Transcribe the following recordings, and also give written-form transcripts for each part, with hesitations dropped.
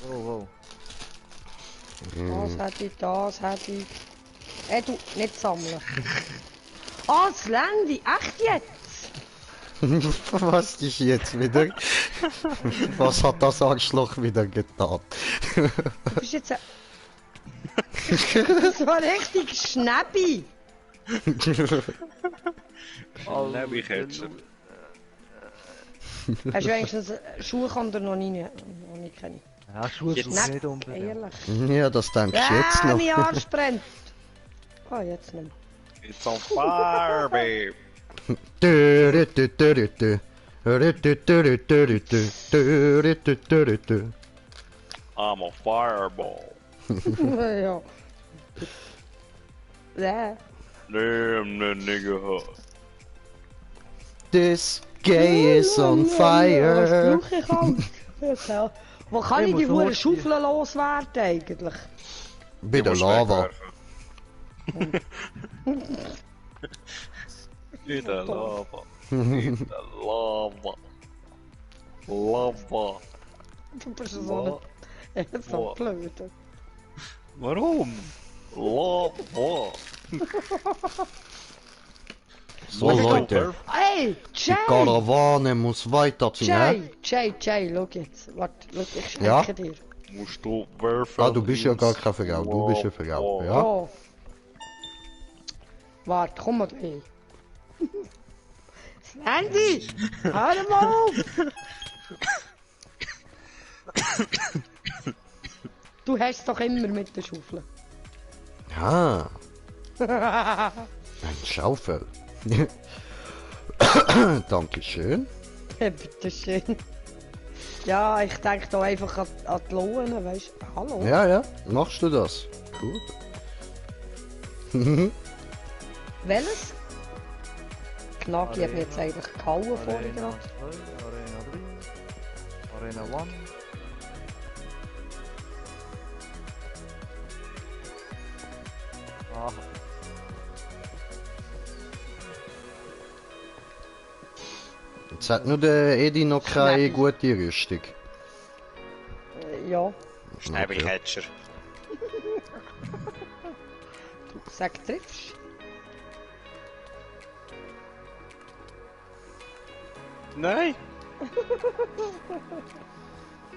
Oh, Das hätte ich, das hätte ich. Du, nicht sammeln. Ah, das Landy, echt jetzt? Was ist jetzt wieder? Was hat das Arschloch wieder getan? Du bist jetzt ein... Das war richtig Schnäppi. Schnäppi-Ketchup. Hast du wenigstens Schuhe kann der noch nie kennen? Ja, Schuhe Jetzt- suche ich nicht unbedingt. Ehrlich. Ja, das denkst du jetzt Ja, noch. mein Arsch brennt. Ah, jetzt nicht mehr. It's on fire, babe. I'm a fireball. Ja. Ja. Damn, the nigga hot. This gay is on Was fire. brauche ich halt? Erzähl. Wo kann ich Ich die muss Hure noch Schaufel loswerden eigentlich? Bei der Lava. In der Lava. In der Lava. Lava. Du bist so so blöd. Warum? Lava. So Leute, Hey, die Jay! Karawane muss weiterziehen, hä? Jay, schau jetzt. Warte, ich Ja? schenke dir. Musst du werfen. Ah, du bist ja gar keine Frau, du bist eine Frau, ja? Oh. Warte, komm mal hin. Sandy! Hör mal auf! Du hast doch immer mit der Schaufel. Ja, ein Schaufel. Dankeschön. Ja, bitteschön. Ja, ich denke da einfach an die Lohnen, weißt du? Hallo? Ja, ja, machst du das? Gut. Welches? Knacki hat mir jetzt eigentlich gehauen vorhin Arena gerade. 2, Arena 3, Arena 1. Aha. Jetzt hat nur der Edi noch keine gute Rüstung. Ja, Schnäppi-Catcher. du sag triffst. Nein.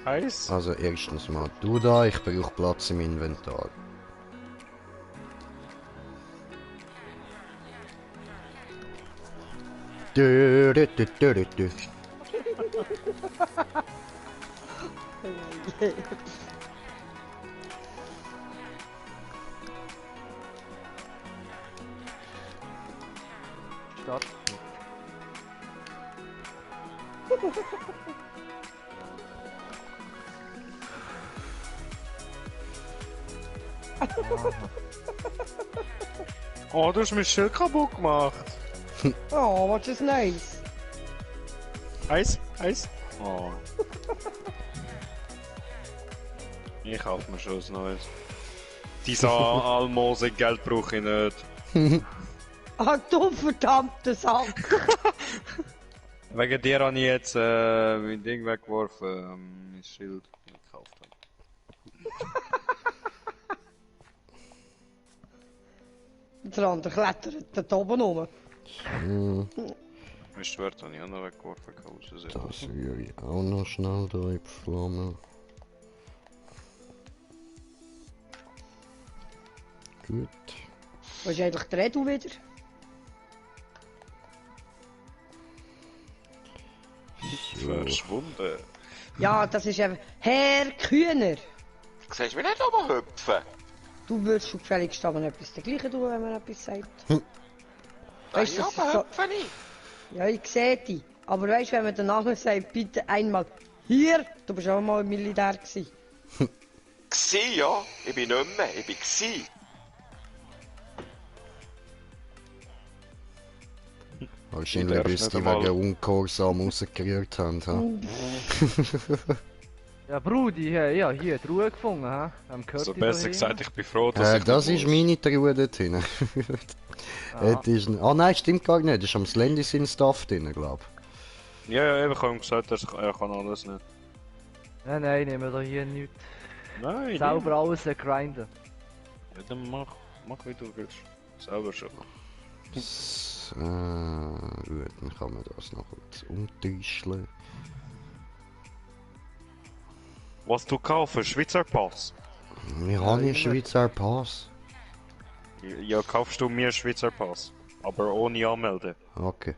Heiß. Also erstens mal du da, ich brauche Platz im Inventar. Dö, dö, dö, dö, dö, dö. Start. Oh, du hast mein Schild kaputt gemacht. Oh, was ist nice. Eis? Oh. Ich kaufe mir schon ein neues. Diese Almosen-Geld brauche ich nicht. Ah, du verdammte Sack. Wegen dir habe ich jetzt mein Ding weggeworfen, mein Schild gekauft habe. Der andere klettert da oben rum. Mein Schwert habe ich auch noch weggeworfen. Das rühre ich auch noch schnell da in die Flamme. Gut. Wo ist eigentlich der Edu wieder? Verschwunden. Ja, das ist eben Herr Kühner. Siehst du mich nicht oben hüpfen? Du würdest schon gefälligst aber etwas dergleichen tun, wenn man etwas sagt. Weißt du, Ja, das ist oben so... hüpfen nicht. Ja, ich sehe dich. Aber weißt du, wenn man danach sagt, bitte einmal hier, du bist auch mal im Militär gewesen. Gsi, ja. Ich bin nicht mehr. Ich bin gsi. Wahrscheinlich darfst bis nicht die einmal- wegen Ungehorsam rausgerührt haben. Ha? Ja, Brudi, ja, hier die Ruhe gefunden, hä? Also besser gesagt, ich bin froh, dass ich Das nicht ist muss. meine Truhe dort hinten. Ah nein, stimmt gar nicht. Das ist am Slendy sein Stuff drin, glaub ich. Ja, ja, eben, ich habe ihm gesagt, er kann alles nicht. Nein, nehmen wir da hier nichts. Nein, Sauber alles grinden. Ja, dann mach wie du willst. Selber schon. So, gut, dann kann man das noch kurz umtäuschen. Was du kaufen, Schweizer Pass? Wir haben einen Schweizer Pass. Ja, kaufst du mir Schweizer Pass. Aber ohne anmelden. Okay.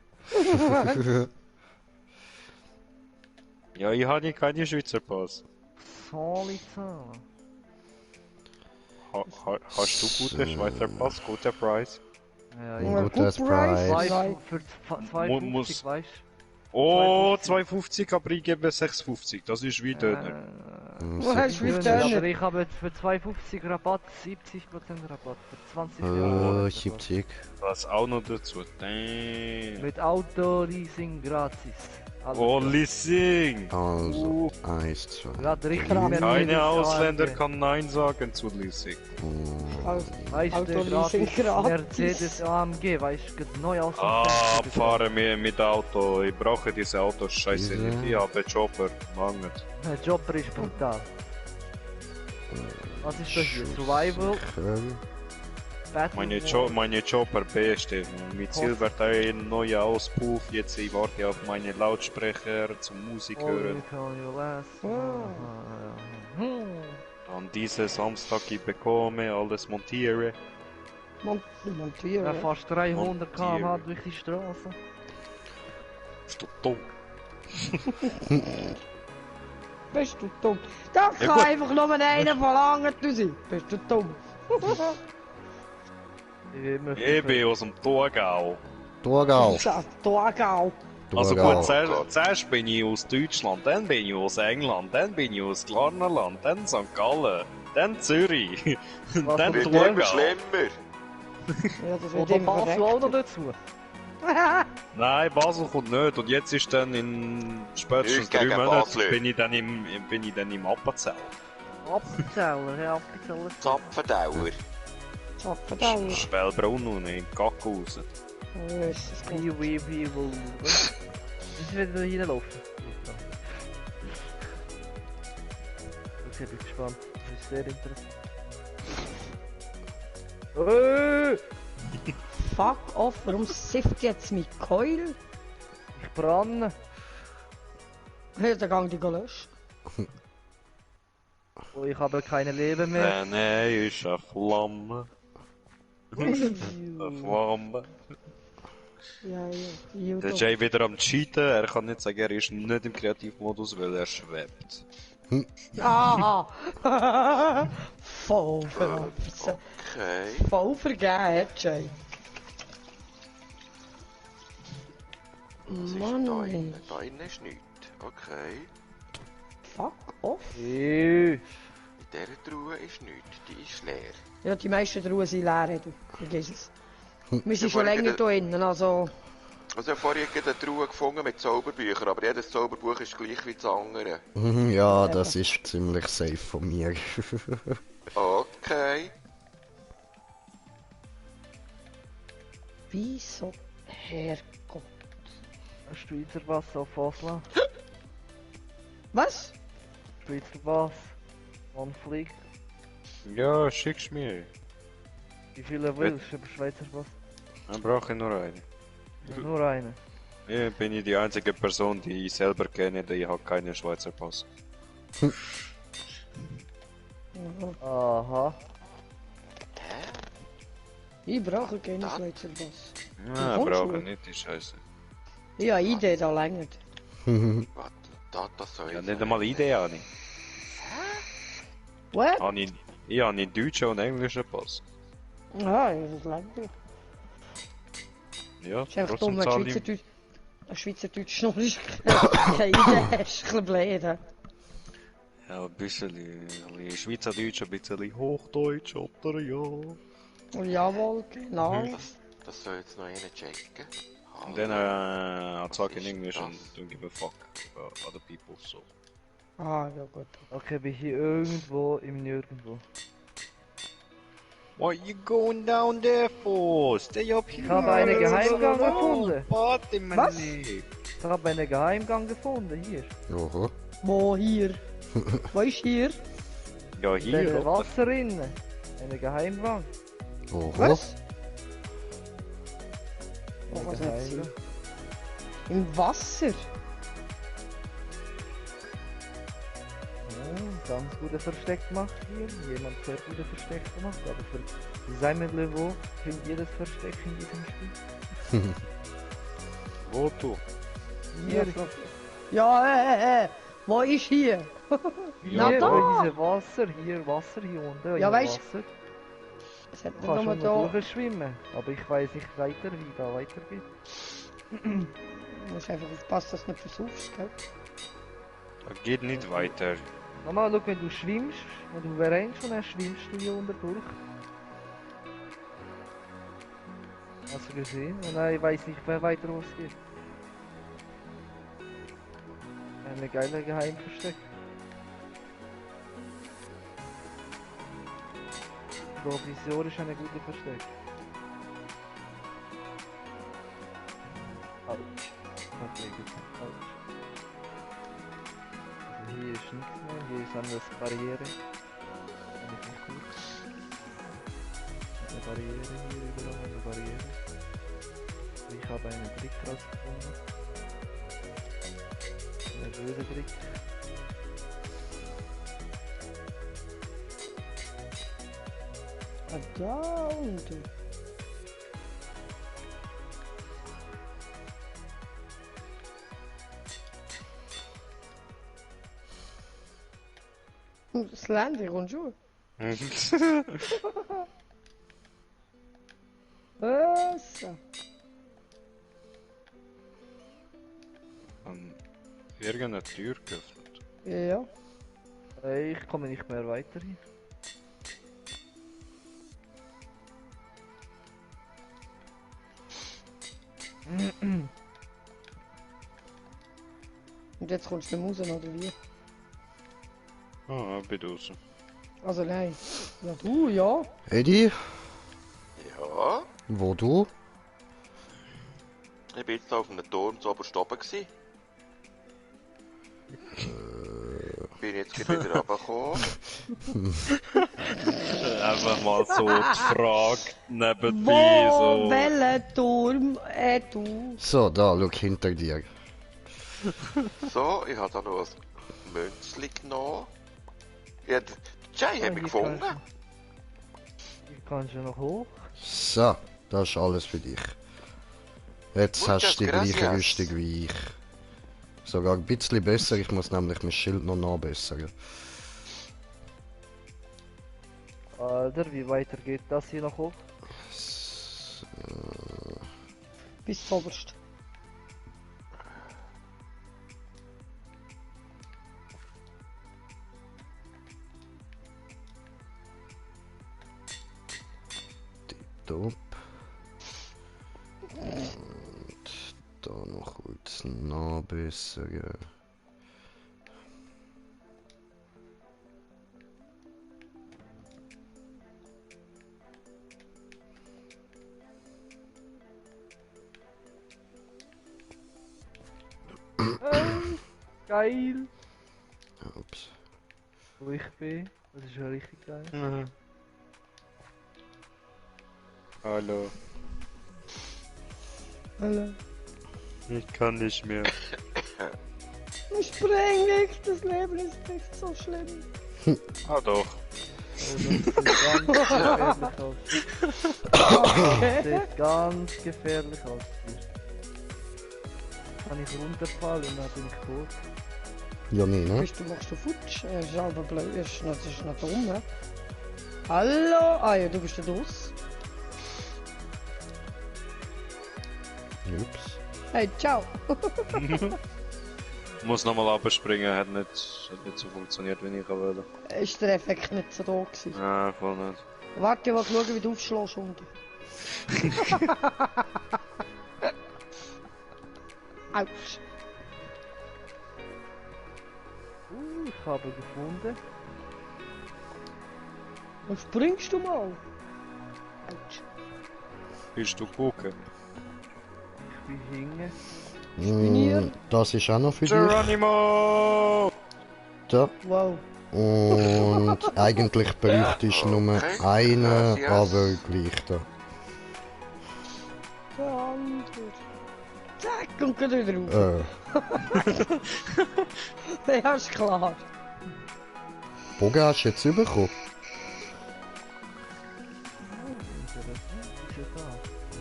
Ja, ich habe keinen Schweizer Pass. Soll ich zahlen? Hast du guten Schweizer Pass, guter Preis? Ja, Ein ja. gutes Good price. Preis. Für 2,50, Muss- weißt Oh, 2,50, aber ich gebe 6,50. Das ist wie du? Döner. Wo hast du wie Aber Döner? ich habe für 2,50 Rabatt, 70% Rabatt, für 20 Oh, Euro. 70. Das auch noch dazu. Damn. Mit Auto-Leasing gratis. Alles Oh, gratis. Leasing! Also, 1, 2. Gerade richtig Keine Mercedes Keine Ausländer AMG. kann Nein sagen zu Leasing. Weißt du, Auto-Leasing gratis gratis. Mercedes AMG, weißt du, geht neu aus. Abfahren mit Auto. Ich brauche diese Autos scheiße Diese? nicht. Ich habe Chopper. Lang nicht. Der Jobber ist brutal. Was ist das hier? Survival, Battle Meine Chopper beste. Mit Silberteil neue Auspuff. Jetzt ich warte auf meine Lautsprecher zum Musik hören. Dann diese Samstag ich bekomme alles montiere. Montieren. Ja, fast 300 km/h Montieren. durch die Straße. Ist doch dumm. Bist du dumm? Da Ja, kann gut. einfach nur einer verlangen, du sein. Bist du dumm? Ich bin aus dem Thurgau. Thurgau. Thurgau. Also Thurgau. gut, zuerst bin ich aus Deutschland, dann bin ich aus England, dann bin ich aus Glarnerland, dann St. Gallen, dann Zürich, Was dann Wird immer Thurgau. schlimmer. Ja, das wird Oder immer Basel auch noch verreckt. dazu. Nein, Basel kommt nicht. Und jetzt ist dann in spätestens Nichts 3 gegen Monaten Basel. bin ich dann im Appenzell. Appenzeller, ja, Appenzeller. Zapfendauer. Zapfendauer. Schwelbrunn und in Gackhausen. Jesus Gott. Wie, wo. Ist wieder hinlaufen. Okay, bin gespannt. Das ist sehr interessant. Fuck off, warum sifft jetzt mit Keul? Ich brenne. Ja, dann gang die löschen. Oh, ich habe keine Leben mehr. Nein, ist eine Flamme. Eine Flamme. Ja, ja. Der YouTube. Jay wieder am Cheaten. Er kann nicht sagen, er ist nicht im Kreativmodus, weil er schwebt. Aha! Voll vergessen. Okay. Voll vergeben, Jay. Was ist Mann, da ey. innen? Da innen ist nichts. Okay. Fuck off. In dieser Truhe ist nichts. Die ist leer. Ja, die meisten Truhen sind leer, du. Vergiss es. Wir sind Ja, schon länger vorhin- hier innen, also... Also ich habe vorhin gerade eine Truhe gefunden mit Zauberbüchern, aber jedes Zauberbuch ist gleich wie das andere. Ja, das ist ziemlich safe von mir. Okay. Wieso Herrgott? Schweizer Bass auf Oslo. Was? Schweizer Bass. Wann fliegt? Ja, schickst mir. Wie viele willst du über Schweizer Bass? Dann brauche ich nur einen. Nur eine. Ich bin ich die einzige Person, die ich selber kenne, die hat keinen Schweizer Pass. Aha. Ich brauche keinen Schweizer Bass. Ja, kommst brauche du? nicht, die Scheiße. Ja, Idee, da längert. Was? Das soll Ja, ich nicht einmal Idee habe ich. What? Ich habe einen deutschen und englischen Pass. Ja, das längert. Ja, Es ist einfach trotzdem dumm, zahle ich. ein Schweizerdeutsch noch ist keine Idee, hast, ein bisschen blöd. Ja, ein bisschen Schweizerdeutsch, ein bisschen Hochdeutsch, oder ja. Jawohl, genau. Das soll jetzt noch einer checken. And then I'll talk in ist English das? and don't give a fuck about other people, so. Ah, ja gut. Okay, bin hier irgendwo im Nirgendwo. What you going down there for? Stay up here. Ich habe einen Geheimgang gefunden. Warte, Was? Ich habe einen Geheimgang gefunden, hier. Oho. Wo hier? Wo ist hier? Ja, In hier. dem oben. Wasser innen. Eine Geheimwang. Oho. Was? Oh, Eine was hat sie? Geheimwang. Im Wasser? Ja, ganz gute Versteck gemacht hier. Jemand sehr gute Versteck gemacht. Aber für Simon Leveau findet jedes Versteck in diesem Spiel. Wo du? Hier, Ja, wo ist hier? hier, Na da! wo diese Wasser, hier unten. Ja, im weißt- Wasser. Es hat Du nicht kannst nur schon da. noch durchschwimmen, aber ich weiß nicht weiter, wie da weitergeht. Du musst einfach aufpassen, dass du nicht versuchst, gell? Das geht nicht weiter. Nochmal, schau, wenn du schwimmst, wenn du rennst und dann schwimmst du hier unten durch. Hast du gesehen? Und dann, ich weiß nicht mehr weiter, wo es geht. Eine geile Geheimversteck. Provisorisch eine gute Versteck. Autsch. Okay, gut. Autsch. Also hier ist nichts mehr, hier ist anders Barriere. Finde ich nicht gut. Eine Barriere, hier überall eine Barriere. Ich habe einen Trick rausgefunden. Eine böse Trick. Ah, da unten. Das Landy kommt schon. Was? Irgendeine Tür geöffnet. Ja. Ich komme nicht mehr weiter hier. Und jetzt kommst du nicht raus, oder wie? Ah, bin draußen. Also nein. Ja, du, ja. Eddie, Ja, wo du? ich bin jetzt da auf einem Turm zu oberst oben gsi. Bin jetzt gerade wieder runtergekommen. Einfach mal so die Frage nebenbei. Wo? So. Welcher Turm? Du. So, da, schau hinter dir. So, ich habe da noch ein Münzli genommen. Ja, der Jay hat mich gefunden. Hier kannst du noch hoch. So, das ist alles für dich. Jetzt Muchas hast du die gleiche gracias. Rüstung wie ich. Sogar ein bisschen besser, ich muss nämlich mein Schild noch nachbessern. Alter, wie weiter geht das hier noch hoch? So, Bis oberst. top. Und da noch kurz nachbessern. Geil! Ups. Wo ich bin, das ist ja richtig geil. Mhm. Hallo, Hallo. ich kann nicht mehr. Ich spreng nicht, das Leben ist nicht so schlimm. Ah doch. Oh, das sieht ganz gefährlich aus. Das sieht ganz gefährlich aus hier. Kann ich runterfallen, dann bin ich tot. Ja, nee, ne? Bist du machst du futsch? Er ist aber blöd, er ist nicht dumm, ne? Hallo? Ah ja, du bist der Duss. Ups. Hey, ciao. Muss nochmal abspringen, hat nicht so funktioniert, wie ich wollte. Ist der Effekt nicht so da gewesen? Ah, voll nicht. Warte, ich will schauen, wie du aufschlägst unten. Autsch. Ich habe gefunden. Und springst du mal? Autsch. Bist du gucken? Ich bin hinten. bin hier. Das ist auch noch für dich. Geronimo! da. Wow. Und eigentlich bräuchtest du nur Okay. einen, Gracias. aber gleich da. Der andere. Zack, und geht wieder raus. Ja, ist klar. Bogen hast du jetzt bekommen? Interessant, ist ja da.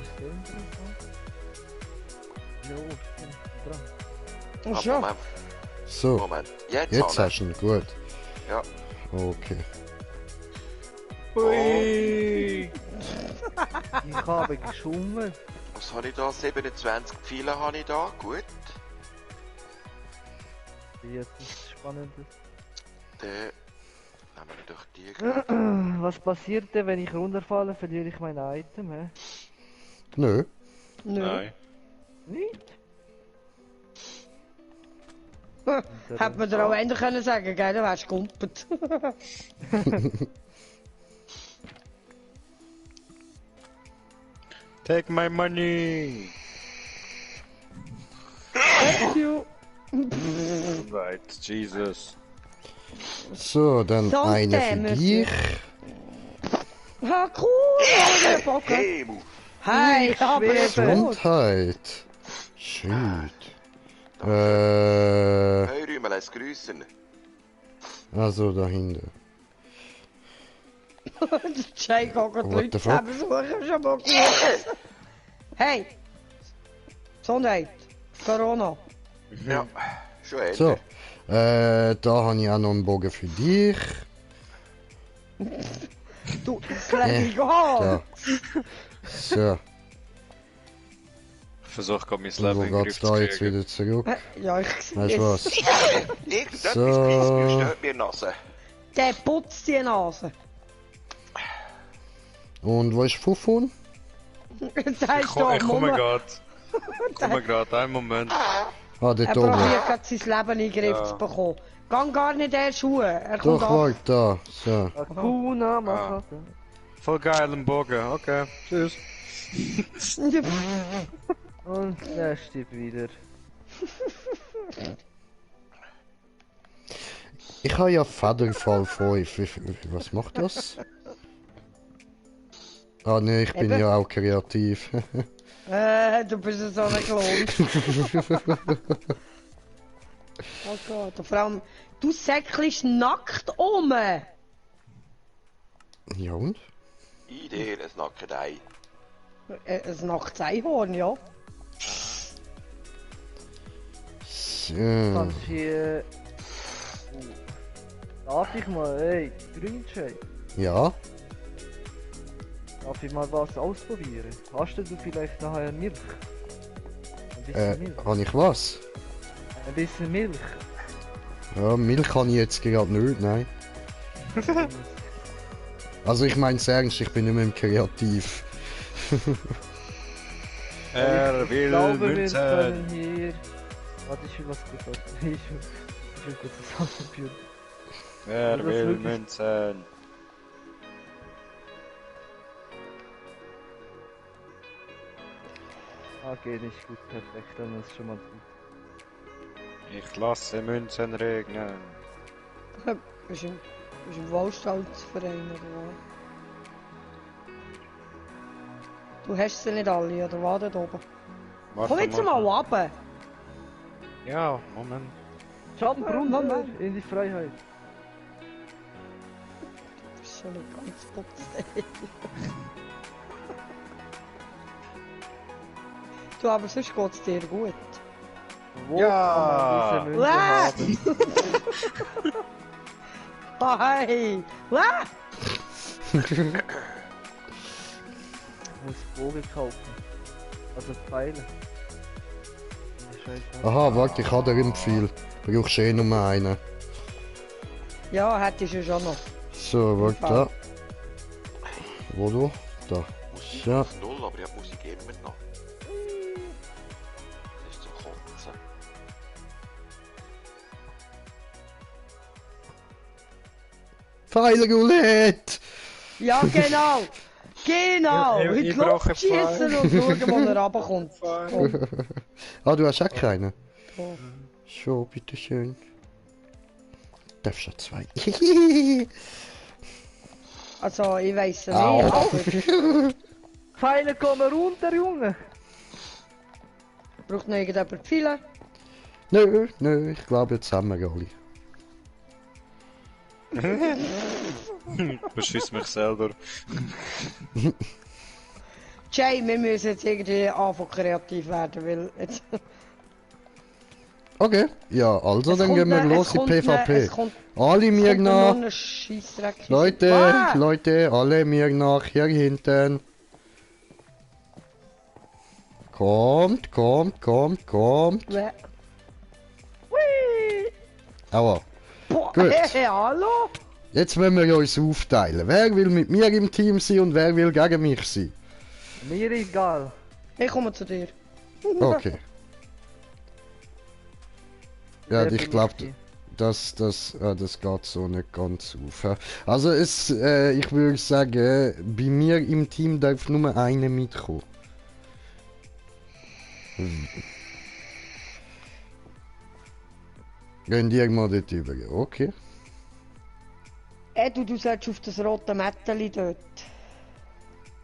Ist sehr interessant. Ja, stimmt, dran. Ach Ah, ja. Moment, So, Moment. Jetzt, jetzt Hanne. hast du ihn, gut. Ja. Okay. Hui! Ich habe geschummelt. Was habe ich da? 27 Pfeile habe ich da. Gut. Jetzt ist es Spannendes. Dann nehmen wir doch die gerade. Was passiert denn, wenn ich runterfalle, verliere ich mein Item, hä? Nö. Nö. Nein. Nicht? Hätte man dir auch ändern können sagen, gell? Dann wärst du gumpet. Take my money! Thank you. Right, Jesus. So, dann Don't eine für damn it. dich. Ah, cool. Bock. Hey, Mu. Hey, aber jetzt gut. Gesundheit. Shit. Hey, Rümel, lass grüßen. Also da hinten. Jay geht die What Leute the fuck? zusammensuchen, schon mal gut. Hey. Gesundheit. Corona. Ja, schon älter. So. Da habe ich auch noch einen Bogen für dich. Du, das lässt mich Da. gehen. So. Ich versuche gerade mein Wo Leben in den geht's Griff da zu jetzt kriegen. wieder zurück? Ja, ich sehe Weißt du was? Irgendetwas So. Bissiges stört mir die Nase. Der putzt die Nase. Und wo ist Fufun? Das heißt Ich komme Mama. gerade. Ich komme gerade, einen Moment. Ah, dort Er oben. probiert gerade sein Leben in den Griff Ja. zu bekommen. Gang gar nicht in die Schuhe. Er kommt Doch, ab. warte, da. So. Akuna, mach das. Voll geil im Bogen, okay. Tschüss. Und der stirbt wieder. Ich habe ja Federfall 5. Was macht das? Ah ne, ich bin Eben. ja auch kreativ. Du bist so ein Klon. Oh Gott, und vor allem, du säckelst nackt um. Ja und? Idee, ein Nackedei. Ein nacktes Einhorn, ja. So. Kannst du hier... Darf ich mal, ey, Grünschei, Ja? darf ich mal was ausprobieren? Hast du vielleicht nachher Milch? Ein bisschen Milch. Habe ich was? Ein bisschen Milch. Ja, Milch kann ich jetzt gerade nicht, nein. Also ich meine ernst, ich bin nicht mehr im Kreativ. Er Ich will glaube, wir Münzen. können hier... Warte, ich will was kurz sagen. Ich will kurz das zusammenführen. Er Das will wirklich- Münzen. Ah, geht nicht gut, perfekt, dann ist schon mal gut. Ich lasse Münzen regnen. Bist im Wohlstandsverein oder was? Du hast sie nicht alle, oder was, dort oben? Komm jetzt mal runter! Ja, Moment. Jump Mama. runter in die Freiheit. Du bist schon nicht ganz putzt. Du, aber sonst geht's dir gut. Wo Ja. kann man diese Münze Ah. haben? Hey! Ah! Ich muss Bogen kaufen. Also Pfeile. Scheiße. Aha, warte, ich habe dir empfehlen. Brauchst eh nur einen. Ja, hättest du schon noch. So, warte da. Wo du? Da. Musik Ja. auf null, aber ich habe Musik immer noch. Das ist zum Kotzen. Pfeilroulette! Ja, genau! Genau! Ich- ich Heute brauche Luft schießen und schauen, wo er runterkommt. Komm. Ah, du hast auch keinen? Oh. So, bitteschön. darfst ja 2. Also, ich weiss ja Au. nicht, aber Pfeile kommen runter, Junge! braucht noch irgendjemand Pfeile? Nö, ich glaube, jetzt haben wir alle. Beschiss mich selber. Jay, wir müssen jetzt irgendwie anfangen kreativ werden, weil jetzt... Okay, ja, also Es dann kommt gehen wir ne- los es in kommt ne- PvP. es kommt- Alle Es mir kommt noch nach. ein Scheissdreck. Leute, Ah! Leute, alle mir nach hier hinten. Kommt. Ui! Aua. Boah, Gut. hey, hallo? Jetzt wollen wir uns aufteilen. Wer will mit mir im Team sein und wer will gegen mich sein? Mir egal. Ich komme zu dir. Okay. Ja, Wer ich bin glaube, die? das geht so nicht ganz auf. Hä? Also ich würde sagen, bei mir im Team darf nur einer mitkommen. Gehen die mal dort über, okay? Du sollst auf das rote Mätteli dort.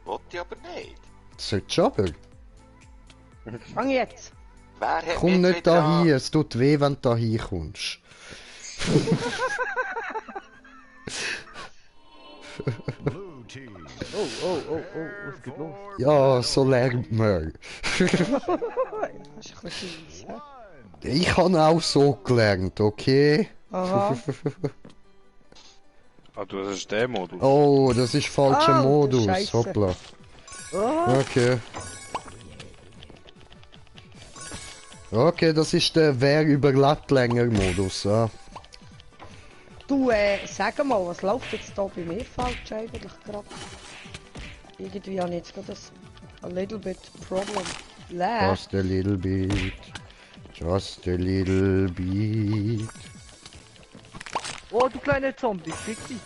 Wollte ich aber nicht. Das solltest du aber. Fang jetzt. Wer hat Komm mich nicht jetzt wieder da hin, es tut weh, wenn du da hinkommst. Oh, was geht los? Ja, so lernt man. Das ist ein bisschen fies, hä? Ich habe auch so gelernt, okay? Aha. Ah, du hast den Modus. Oh, das ist falscher Ah, Modus. Scheisse. Hoppla. Oh, Okay. Okay, das ist der Wer überlebt länger Modus. Ja. Du, sag mal, was läuft jetzt da bei mir falsch eigentlich gerade? Irgendwie habe ich jetzt gerade ein little bit problem. Leer. Just a little bit. Just a little bit. oh, du kleiner Zombie, fick dich.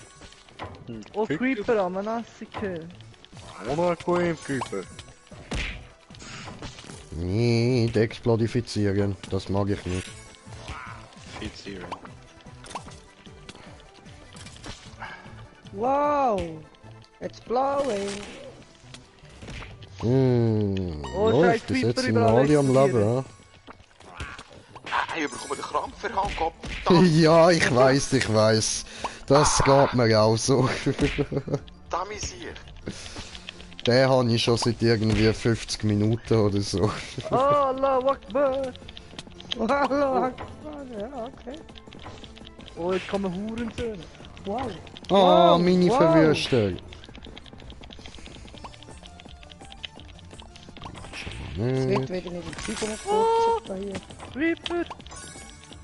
Oh, Fick Creeper am Nassike. Ohne Creeper. Nicht explodifizieren, das mag ich nicht. Fizieren. Wow. It's blowing. Oh, Läuft, scheiß bis jetzt Creeper sind überall alle am Leben, explodieren. Ich bekomme den Krampf für Kopf. ja? Ja, ich weiß. Das geht mir auch so. Damisier. Den habe ich schon seit irgendwie 50 Minuten oder so. Oh, Allahu Akbar. Hallo. Ja, okay. Oh, jetzt kommen Hurensöhne. Wow. Ah, Wow, meine wow. Verwüstung. Es wird wieder mit dem Fieber da hier. Creeper.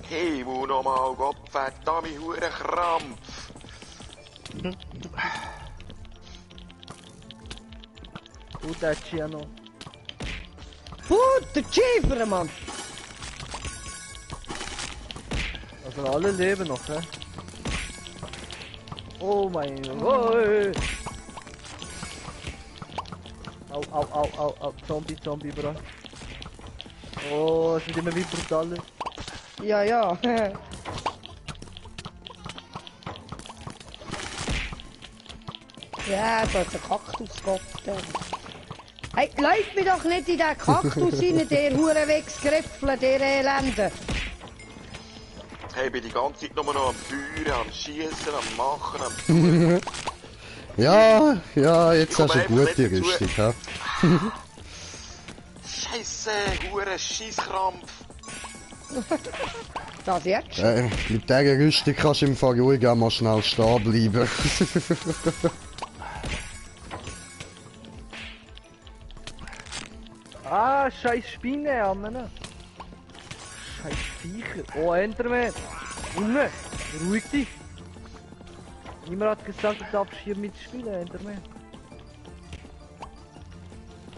Hey, wo nochmal, Gott verdammt, hure Krampf. Oh, der Ciano. Der Schiefer, Mann. Also alle leben noch, hä? Oh mein Gott. Oh, ey. Au. Zombie, bro. Oh, es wird immer wie brutaler. Ja. Ja, da hat ein Kaktuskopf. Hey, läuft mir doch nicht in den Kaktus rein, der Hurenwegsgriffel, der Elende. Hey, bin die ganze Zeit nur noch am Feuern, am Schießen, am Machen, am... Ja, jetzt Ich komme hast du eine einfach gute nicht dazu. Rüstung, hä? Scheisse, hure Scheisskrampf. Das jetzt? Mit dieser Rüstung kannst du im Fall ruhig auch mal schnell stehen bleiben. Ah, scheiß Spinne, Amen. Scheiß Viecher. Oh, Enderman. Junge, ruhig dich. Niemand hat gesagt, du darfst hier mitspielen, Enderman.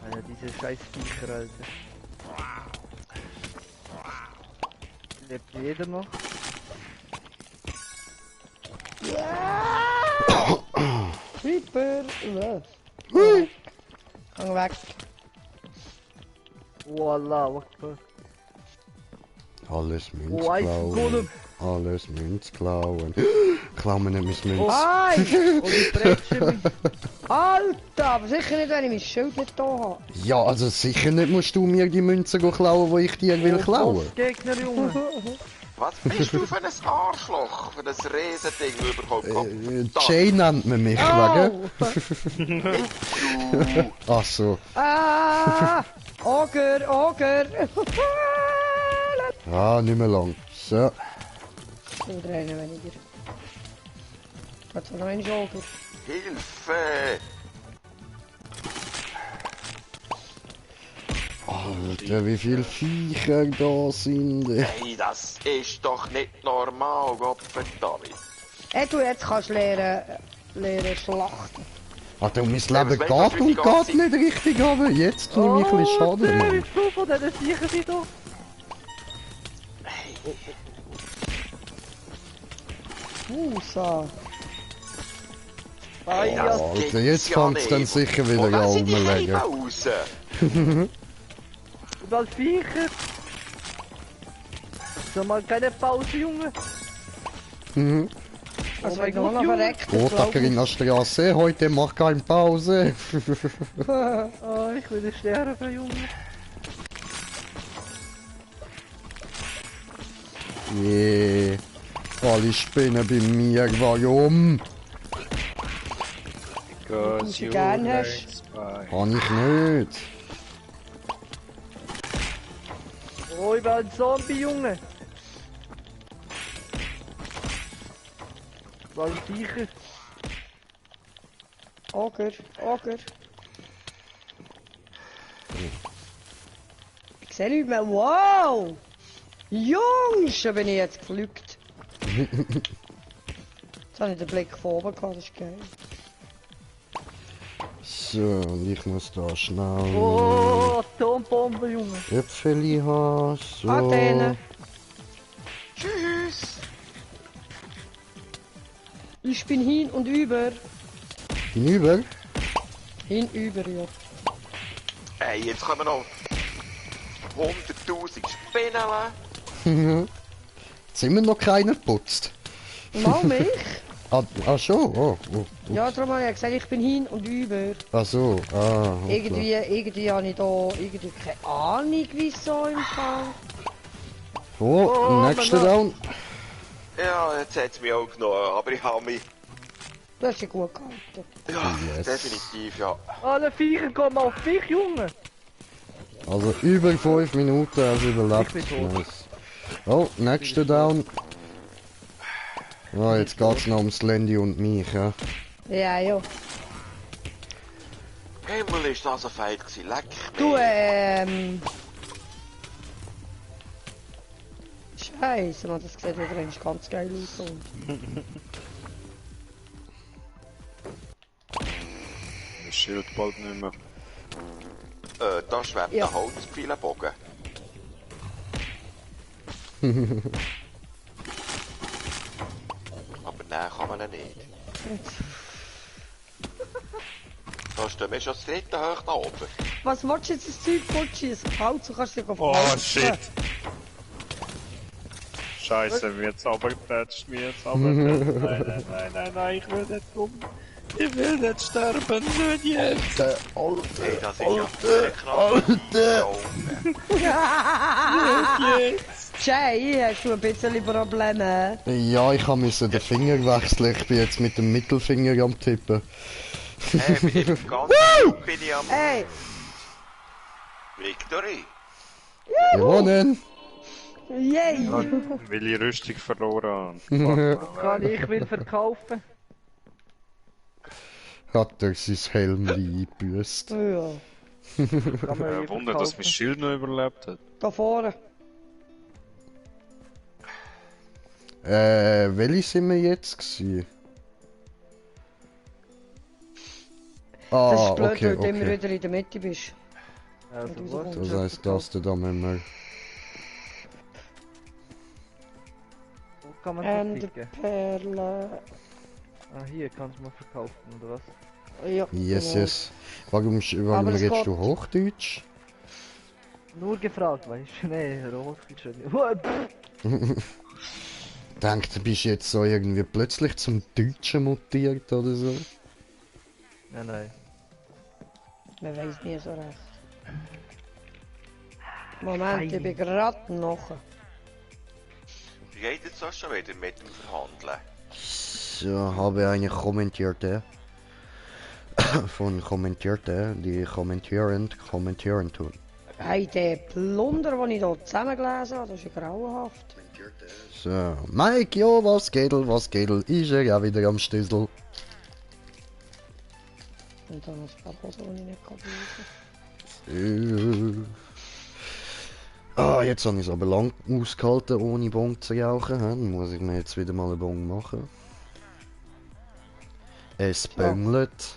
Alter, diese scheiß Viecher, Alter. Lebt jeder noch? Creeper. Gang weg. Oh Allah, was fuck. Alles Oh, Eisen Münzblau. Golem. alles Münz klauen. Klauen wir nicht mein Münz. Ei! Und die Bretsche mich. Alter, aber sicher nicht, wenn ich mein Schild nicht da habe. Ja, also sicher nicht musst du mir die Münzen klauen, die ich dir will klauen. Gegner, Junge. Was bist du für ein Arschloch? Für ein Riesending überhaupt? Jay nennt man mich, Oh! wegen. Ach so. Ah! Oger! Ah, nicht mehr lang. So. Oder einen weniger. Hat noch einen Oger. Hilfe! Alter, wie viele Viecher da sind. Hey, das ist doch nicht normal, Gottverdammt. Hey, du jetzt kannst lernen schlachten. Alter, mein was Leben weißt du, geht was wir die und ganze geht nicht richtig, aber jetzt tue ich mich ein bisschen schade, Mann. Wie viel von diesen Viecher sind da? Musa. Ah, Hey, ja. das Alter, gibt's jetzt ja fängt es nicht. dann sicher wieder Wo an sind die rumlegen. Heimen raus? Überall Viecher. So mal keine Pause, Junge. Mhm. Also mein wenn du Gott, noch Junge. verreckt, Rotacker in der Straße, heute macht keine Pause. Oh, ich will sterben, Junge. Yeah. Alle spinnen bei mir, warum? Because sie you gern like hast. spy. Kann ich nicht. Oh, überall ein Zombie, Junge. Überall Viecher. Oger. Ich sehe nicht mehr. Wow! Jungs, da bin ich jetzt geflügt. Jetzt habe ich den Blick von oben gehabt, das ist geil. So, und ich muss da schnell Oh, Atombombe, Junge. Äpfeli haben. So. Athene. Tschüss! Ich bin hin und über. Hinüber? Hinüber, ja. Hey, jetzt kommen noch 100.000 Spinnen. Jetzt sind wir noch keiner geputzt. Mal mich? Ah schon? Oh. Ja, darum habe ich gesagt, ich bin hin und über. Ach so, okay. Irgendwie habe ich da keine Ahnung, wieso im Fall. Oh, nächster Down. Ja, jetzt hat es mich auch genommen, aber ich habe mich... Du hast ja gut gehalten. Ja, Yes. definitiv, ja. Alle Viecher kommen auf dich, Junge. Also über 5 Minuten hast du überlebt. Ich bin tot. Nice. Oh, nächster Down. Ja, jetzt geht's noch ums Landy und mich, ja. Ja, ja. Himmel ist das ein Fight gewesen, leck mich. Du, Scheiße, man, das sieht übrigens ganz geil aus. Und Das Schild bald nicht mehr. Da schwebt Ja. ein Holzpfeilenbogen. Aber nein, kann man ihn nicht. Da stehen wir schon das dritte hoch da oben. was willst du jetzt das Zeug fortschießen? Halt, du kannst dich auf Oh Holz shit. machen. Scheiße, mir jetzt runtergetatscht, mir jetzt runtergetatscht. Nein, ich will nicht um. Ich will nicht sterben, nicht jetzt. Hey, das ist ja sehr knapp. Jay, hast du ein bisschen Probleme? Ja, ich musste den Finger wechseln. Ich bin jetzt mit dem Mittelfinger am Tippen. Hey, bin ich ganz bin ich am... Hey, Victory. Gewonnen! yay! Weil ich Rüstung verloren habe. Kann ich will verkaufen. Hat er sein Helm eingebüßt. Ja, Kann man Wunder, dass mein Schild noch überlebt hat. da vorne. Welche sind wir jetzt gewesen? Ah, Das ist blöd, okay, weil du immer okay. wieder in der Mitte bist. Also, Und was? Das heisst, das da müssen wir... Wo kann man Und das picken? Perle. Ah, hier kannst du mal verkaufen, oder was? Yes, Ja, genau. yes. Warum Aber es redest geht. du Hochdeutsch? Nur gefragt, weißt du? Nee, Rot ist schon. denkt, du bist jetzt so irgendwie plötzlich zum Deutschen mutiert oder so. Nein. Man weiß nie so recht. Moment, ich bin gerade noch. Wie geht jetzt das schon wieder mit dem Verhandeln? So, habe eine kommentierte. Von kommentierte, die kommentieren tun. Hey, der Plunder, den ich hier zusammengelesen habe, das ist ja grauenhaft. So, Mike, jo, was geht, ist er ja wieder am Stüssel. Und dann ein paar Hosen, die ich nicht brauchen Ah, jetzt habe ich es aber lang ausgehalten, ohne Bon zu rauchen. Dann muss ich mir jetzt wieder mal einen Bon machen. Es böngelt.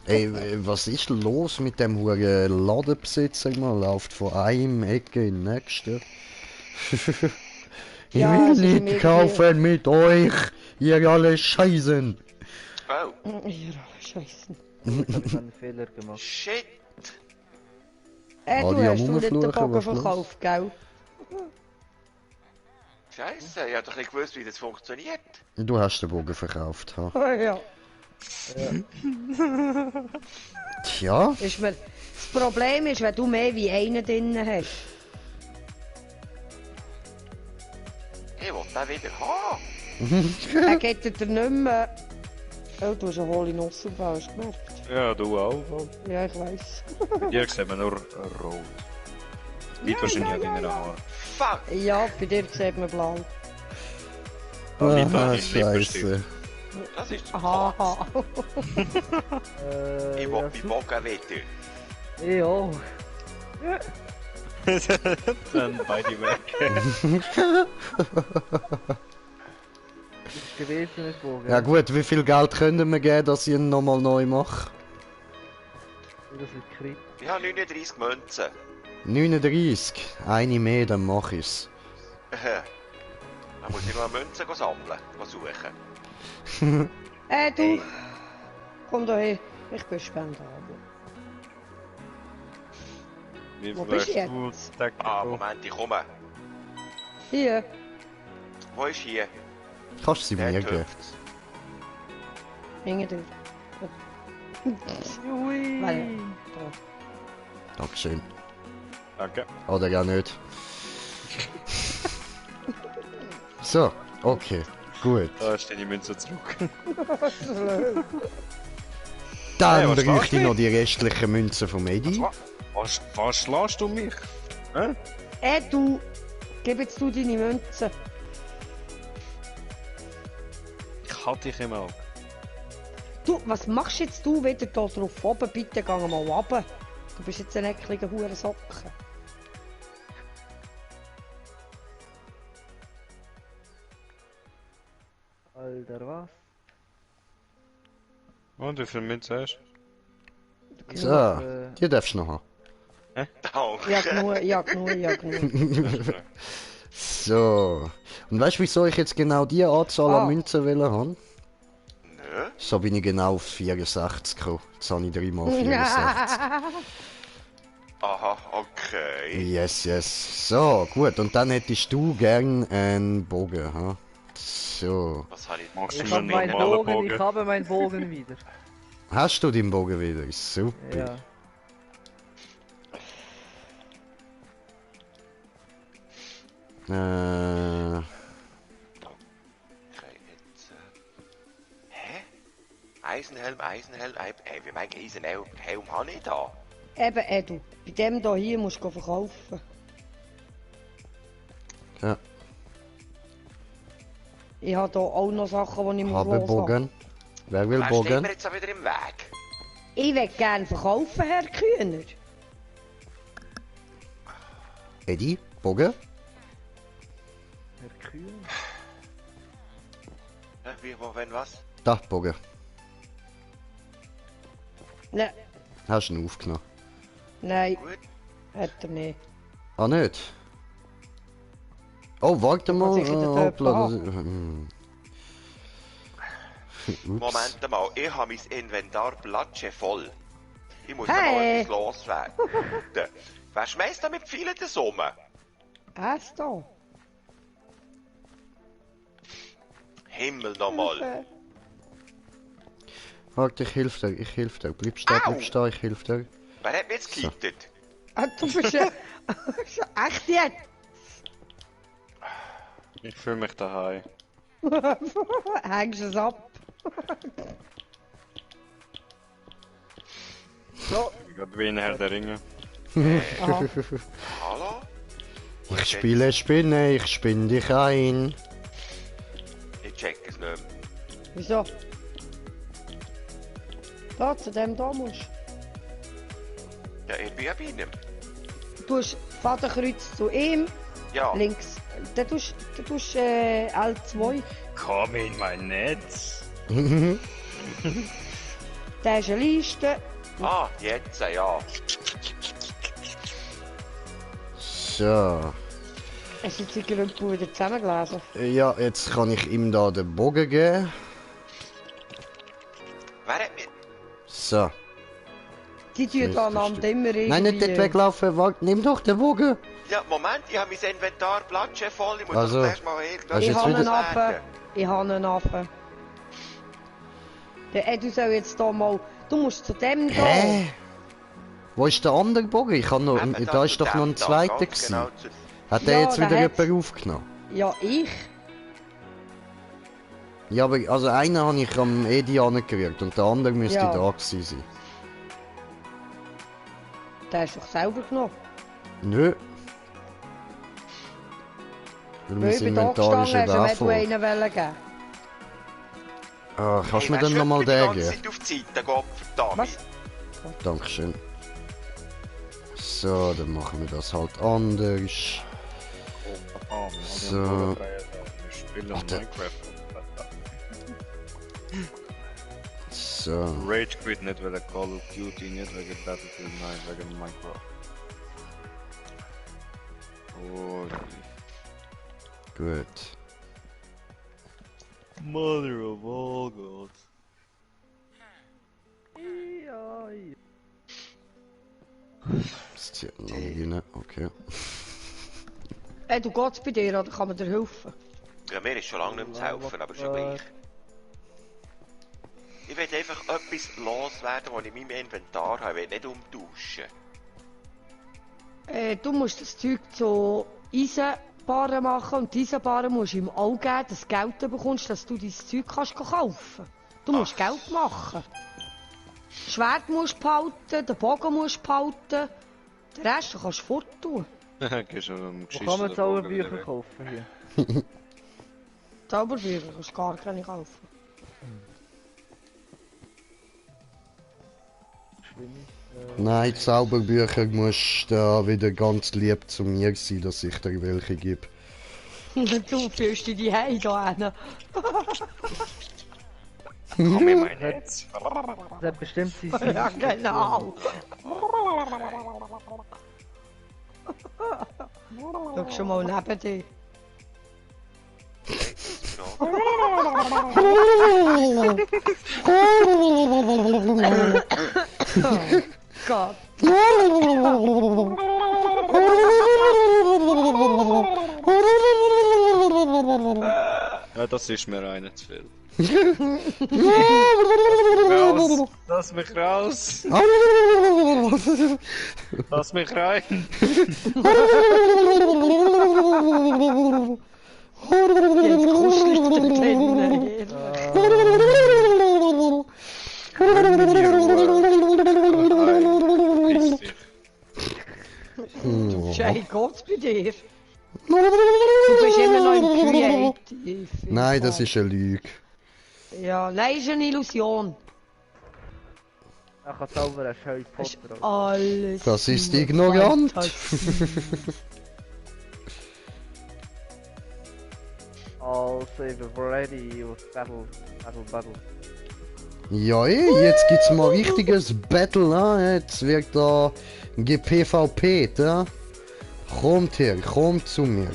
Ey, was ist los mit dem huren Ladenbesitzer? Man läuft von einem Ecke in die nächste. Ich Ja, will es ist nicht mir kaufen mit euch, ihr alle Scheißen. Oh, Ja, scheiße. Jetzt habe ich einen Fehler gemacht. shit! Du die am hast du nicht den Rumfluchen, Bogen was los? verkauft, gell? Scheiße, ich hab doch nicht gewusst, wie das funktioniert. Du hast den Bogen verkauft, ha? Ja. Tja, Das Problem ist, wenn du mehr wie einen drin hast. Ich will den wieder haben. Er geht dir nicht mehr... Oh, du hast eine hohle Nuss im Bauch, hast du gemerkt? Ja, du auch. Ja, ich weiss. Bei dir sieht man nur rot. Liegt wahrscheinlich an deinen Haaren. Fuck! Ja, bei dir sieht man blau. Liegt an ah, deinem Lippenstift. scheiße. Das ist zu Haha. Ich will Ja, meinen Bogen wieder. ich auch. Dann beide weg. Das ist gewesen mit Bogen. Ja gut, wie viel Geld können wir geben, dass ich ihn nochmal neu mache? Das ist kritisch. Ich habe 39 Münzen. 39, eine mehr, dann mach ich's. Dann muss ich noch Münzen sammeln, suchen. Du. Komm da hin. Ich bin spendabel. Wie Wo viel bist du hast du jetzt? Tag Ah, bekommen? Moment, ich komme. Hier. Wo ist hier? Kannst du sie mir Der geben? Tüft. Hinge dir. Ui. Weil, Dankeschön. Danke. Oder gar nicht. So, okay, gut. Da ist deine Münze zurück. Dann Hey, was bräuchte machst ich du? noch die restlichen Münzen vom Edi. Was schlägst du mich? Hä? du. Gib jetzt du deine Münzen. Ich hatte dich im Auge. Du, was machst jetzt du wieder da drauf oben? Bitte geh mal runter. Du bist jetzt ein eckliger Hurensocken. Alter, was? Und wie viel Münze hast So, Äh, die darfst du noch haben. Danke. Ja, genug, ja, genug, ja, genug. du? So. Und weißt du, wieso ich jetzt genau die Anzahl Ah. an Münzen wollen haben? Nö. So bin ich genau auf 64 gekommen. Jetzt habe ich 3 mal 64. Aha, okay. Yes, yes. So, gut. Und dann hättest du gern einen Bogen, ha? So. Was habe ich? Machst du ich mir habe einen meinen normalen Bogen, ich Bogen? habe meinen Bogen wieder. Hast du den Bogen wieder? Super. Ja. Okay, jetzt. Hä? Eisenhelm, Ey, wie mein Eisenhelm habe ich da? Eben, du. Bei dem da hier musst du verkaufen. Ja, Ich habe hier auch noch Sachen, die ich habe loshaben. Bogen. Wer will Wer steht Bogen? mir jetzt auch wieder im Weg? Ich will gerne verkaufen, Herr Kühner. Eddie, Bogen? Herr Kühn. Wie, wo, wenn, was? Da, Bogen. Nein, Hast du ihn aufgenommen? nein, Gut. hat er nicht. Ah, nicht? Oh, warte mal. sicher den Hoppla, Töpfer Ups. Moment mal, ich habe mein Inventar platsche voll. Ich muss Hey. noch etwas loswerden. Wer schmeißt da mit vielen das um? Was da? Himmel nochmal. Warte, ich helf dir, Bleib stehen, Au! ich helf dir. Wer hat mich jetzt geleitet? Ah, du bist ja... Echt jetzt? Ich fühle mich daheim. Hängst es ab? So, Ich hab wie ein Herr der Ringe. Aha. Hallo? Ich spiele Spinne, ich spinne dich ein. Ich check es nicht mehr. Wieso? Da, zu dem da musst Ja, ich bin ja bei ihm. du. Tust Fadenkreuz zu ihm, Ja. links. Dann tust L2. Komm in mein Netz. Da ist eine Liste. Ah, jetzt, ja. So. Hast du die Gründe wieder zusammengelesen? Ja, jetzt kann ich ihm da den Bogen geben. Wer hat mich... So. Die tun da einander immer irgendwie... Nein, nicht dort weglaufen, warte, nimm doch den Bogen. Ja, Moment, ich habe mein Inventar Platsche voll. Ich muss Also, doch erst mal irgendwas hast Ich jetzt habe wieder- einen Affe. Ich habe einen Affe. Du sollst jetzt da mal... Du musst zu dem da. Hä? Wo ist der andere Bogen? Ich kann noch... Da ist doch noch ein zweiter gewesen. Genau, Hat der Ja, jetzt der wieder hat's. jemand aufgenommen? Ja, ich. Ja, aber also einen habe ich am Edi angerührt und der andere müsste Ja. da gewesen sein. Der hast du doch selber genommen. Nö. Weil Weil mein ich bin da Inventar ist gestanden, eben auch hast du voll. einen wollen geben. Ah, kannst du mir Hey, dann wer nochmal schreibt mir den die ganze geben? Zeit auf die Seite, Gott verdammt. Was? Dankeschön. So, dann machen wir das halt anders. So. Wir spielen Warte. Minecraft. So. Rage quit nicht wegen Call of Duty, nicht wegen Battlefield, nein, wegen Minecraft. Oh, Gut. Mother of all gods. ja, ja. Das zieht noch nicht rein. Okay. Hey, du geht's bei dir oder kann man dir helfen? Ja, mir ist schon lange nicht mehr zu helfen, aber schon gleich. Ich will einfach etwas loswerden, was ich in meinem Inventar habe. Ich will nicht umtauschen. Du musst das Zeug zu Eisenbahnen machen und die Eisenbahnen musst du ihm auch geben, dass du Geld bekommst, dass du dein Zeug kannst kaufen. Du musst Geld machen. Das Schwert musst du behalten, den Bogen musst du behalten, den Rest kannst du forttun. Gehst du am Wo kann man Zauberbücher kaufen hier? Zauberbücher kannst du gar keine kaufen. Nein, Zauberbücher musst da wieder ganz lieb zu mir sein, dass ich dir welche gebe. Du fühlst dich heim da hin. Komm in mein Netz. Das hat bestimmt sein Ja, genau. Schau schon mal neben dir. Oh Gott. Ja, das ist mir einer zu viel. Raus! Lass mich raus! Lass mich rein! Jetzt kuschelig da drinnen. Verpiss dich. Jay, geht's bei dir? Du bist immer noch im Creative. Nein, das ist eine Lüge. Ja, nein, ist eine Illusion. Ich kann zaubern, hast Harry Das ist Potter. alles. Das ist nur ignorant. Fantasie. All save ready with battle. Ja, jetzt gibt's mal richtiges Battle, ne? Jetzt wird da GPVP, da. Kommt her, kommt zu mir.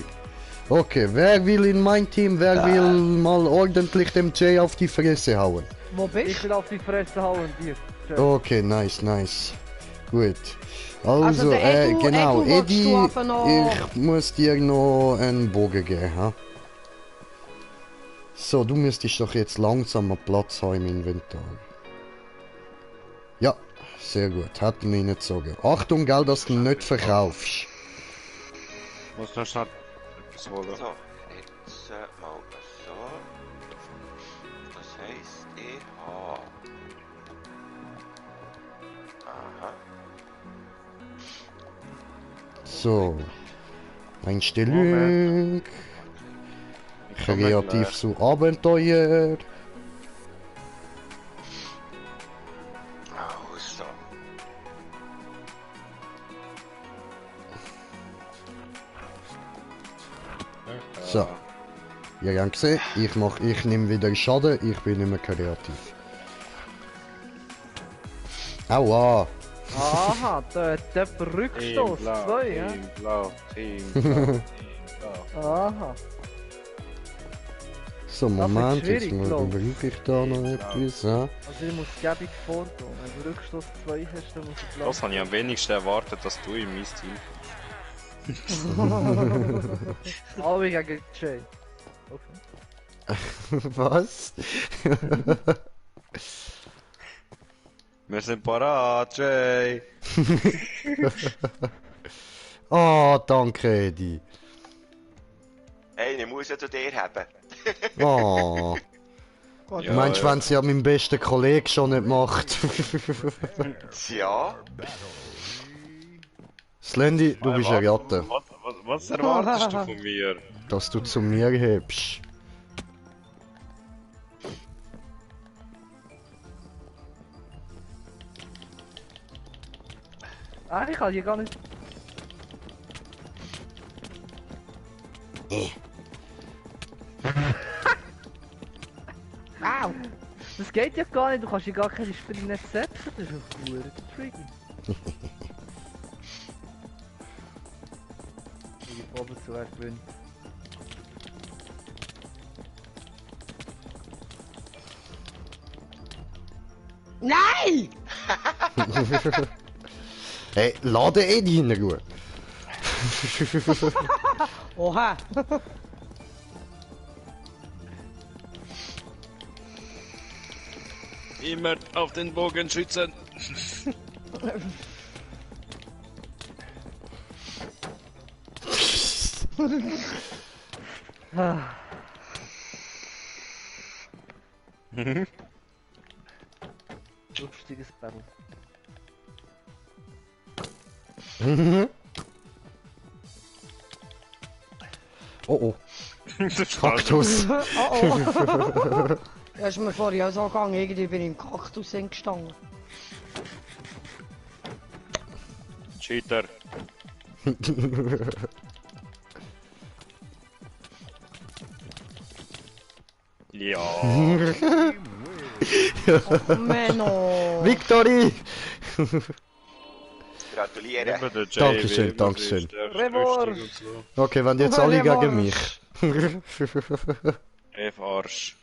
Okay, wer will in mein Team, wer will mal ordentlich dem Jay auf die Fresse hauen? Wo bist Ich du? will auf die Fresse hauen, dir. Okay, nice. Gut. Also, Also, der Edu- genau, Edu, willst Eddie, du einfach noch- ich muss dir noch einen Bogen geben, ha? So, du müsstest doch jetzt langsam mal Platz haben im Inventar. Ja, sehr gut. Hätten wir ihn gezogen. Achtung, gell, dass du ihn nicht verkaufst. Muss noch schnell etwas holen. So, jetzt mal so. Das heisst, ich habe... Aha. So. Einstellung. Kreativ zu Abenteuer. Also. So. Ihr habt gesehen, ich nehme wieder Schaden, ich bin nicht mehr kreativ. Aua! Aha, der Rückstoß 2, ja? Team Blau, Team Blau. Aha. So, Das wird Moment, jetzt schwierig, glaub ich. brauche ich da noch etwas, ja? Also ich muss gäbig vorgehen. Wenn du Rückstoß 2 hast, dann muss ich bleiben. Das habe ich am wenigsten erwartet, dass du in mein Team Alle gegen Jay. Okay. Was? Wir sind parat, Jay! Oh, danke, Eddie. Einer muss ja zu dir haben. Oh. Ja, Meinst du, ja. wenn es ja mein bester Kollege schon nicht macht? Ja. Slendy, du bist eine Ratte. Was erwartest du von mir? Dass du zu mir hebst. Ah, ich kann hier gar nicht. Au! Das geht ja gar nicht, du kannst hier gar keine Spiele nicht setzen, das ist doch verdammt tricky. Ich gebe oben zu, wer gewinnt. Nein! Hey, lade Eddie in Ruhe. Oha! Immer auf den Bogen schützen! Ah. Lustiges Battle. Oh oh, Kaktus. Oh oh! Ja, ist mir vorher auch so gegangen, irgendwie bin ich im Kaktus gestanden. Cheater! Ja! Oh, Menno! Victory! Gratuliere. Immer der Jay, Dankeschön, wie immer, Dankeschön. ist der Revanche. Rüstung und Okay, wenn jetzt alle gegen mich. so. F-Arsch.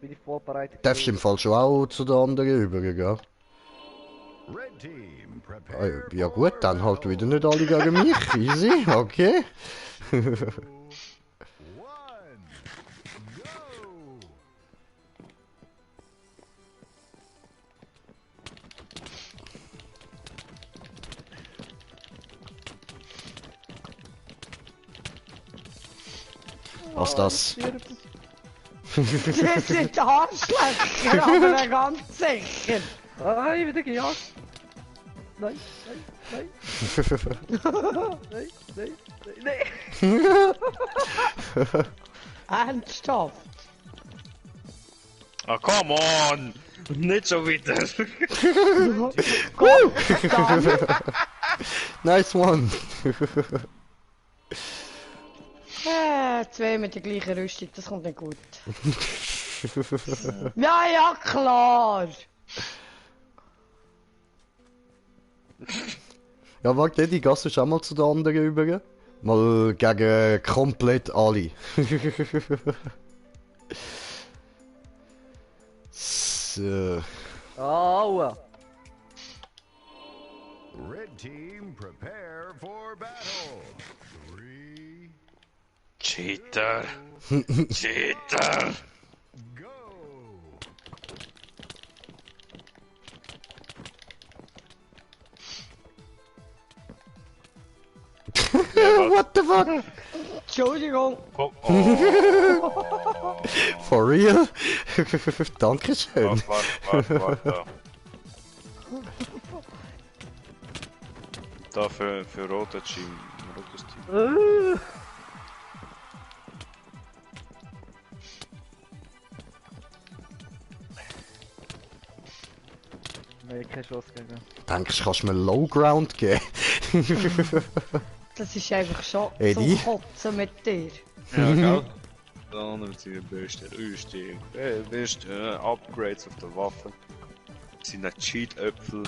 Bin ich vorbereitet? Darfst du im Fall schon auch zu den anderen übergehen? Red team, Ah, prepare ja gut, dann halt wieder nicht alle gegen mich. Easy, okay. one, go! Was das? Das sind Arschlöcher, aber ganz sicher! Ah, ich wieder gejagt. Nein, nein, nein, nein, nein, nein. Ernsthaft! Ah, come on! Nicht schon wieder! Nice one. Zwei mit der gleichen Rüstung, das kommt nicht gut. Ja, ja, klar! Ja, warte, die Gasse ist auch mal zu den anderen über. Mal gegen komplett alle. So. Aua! Red team, prepare for battle. 3, Cheater! Cheater! Go! What the fuck? Entschuldigung. Oh, oh. For real? Dankeschön. Warte. Da für rotes Team. Rotes Team. Nein, keine Chance gegen. Denkst du, kannst du mir Low Ground geben? Das ist einfach schon Eddie? zum Kotzen mit dir. Ja, gell? Dann haben sie die beste Rüstung, beste Upgrades auf der Waffe. Das sind nicht Cheat-Äpfel.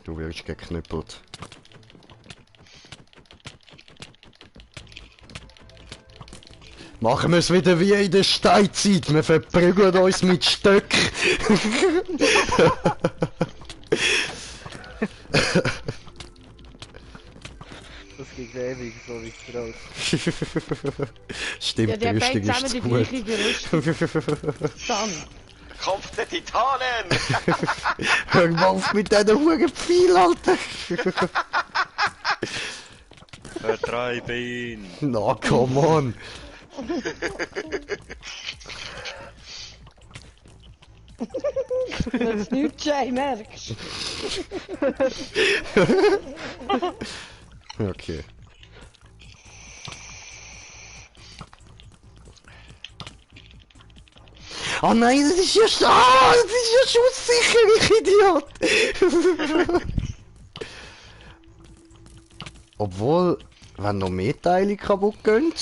Du wirst geknüppelt. Machen wir es wieder wie in der Steinzeit. Wir verprügeln uns mit Stöcken. Das geht ewig, so wie es raus. Stimmt, Ja, die der Rüstung beide ist zusammen zu die gut. gleiche Rüstung. Dann. Kampf der Titanen! Hör mal auf mit diesen Huren Pfeil, Alter! Vertreibe ihn! Na, come on! Wenn du nichts Jay merkst. Okay. Oh nein, das ist ja schon... Ah, das ist ja schon sicher, ich Idiot! Obwohl, wenn noch mehr Teile kaputt gehen...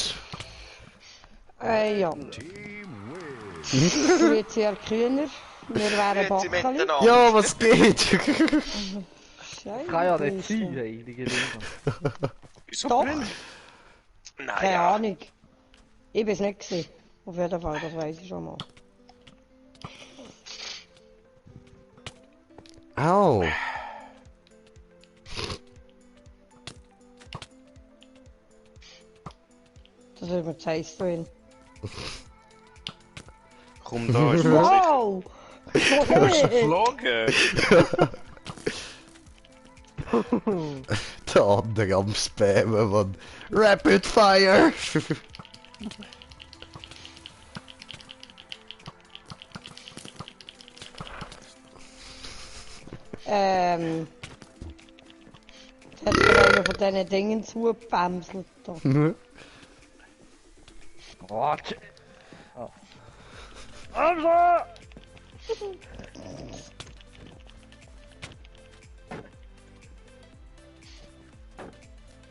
Ja. Team wins. Du wirst sehr kühner. Wir wären Grüezi Backeli. miteinander. Ja, was geht? Scheiße. Kann ja nicht sein, heilige Dinge. Wieso Doch. brennt? Nein, Keine ja. Ahnung. Ich bin's nicht gewesen. Auf jeden Fall, das weiß ich schon mal. Au! Das ist mir Zeiss drin. Komm da, ich Wow! geflogen! Der andere am Spammen, Mann. Rapid Fire! Hat mir einer von diesen Dingen zugepamselt. da. Warte! Oh. Also!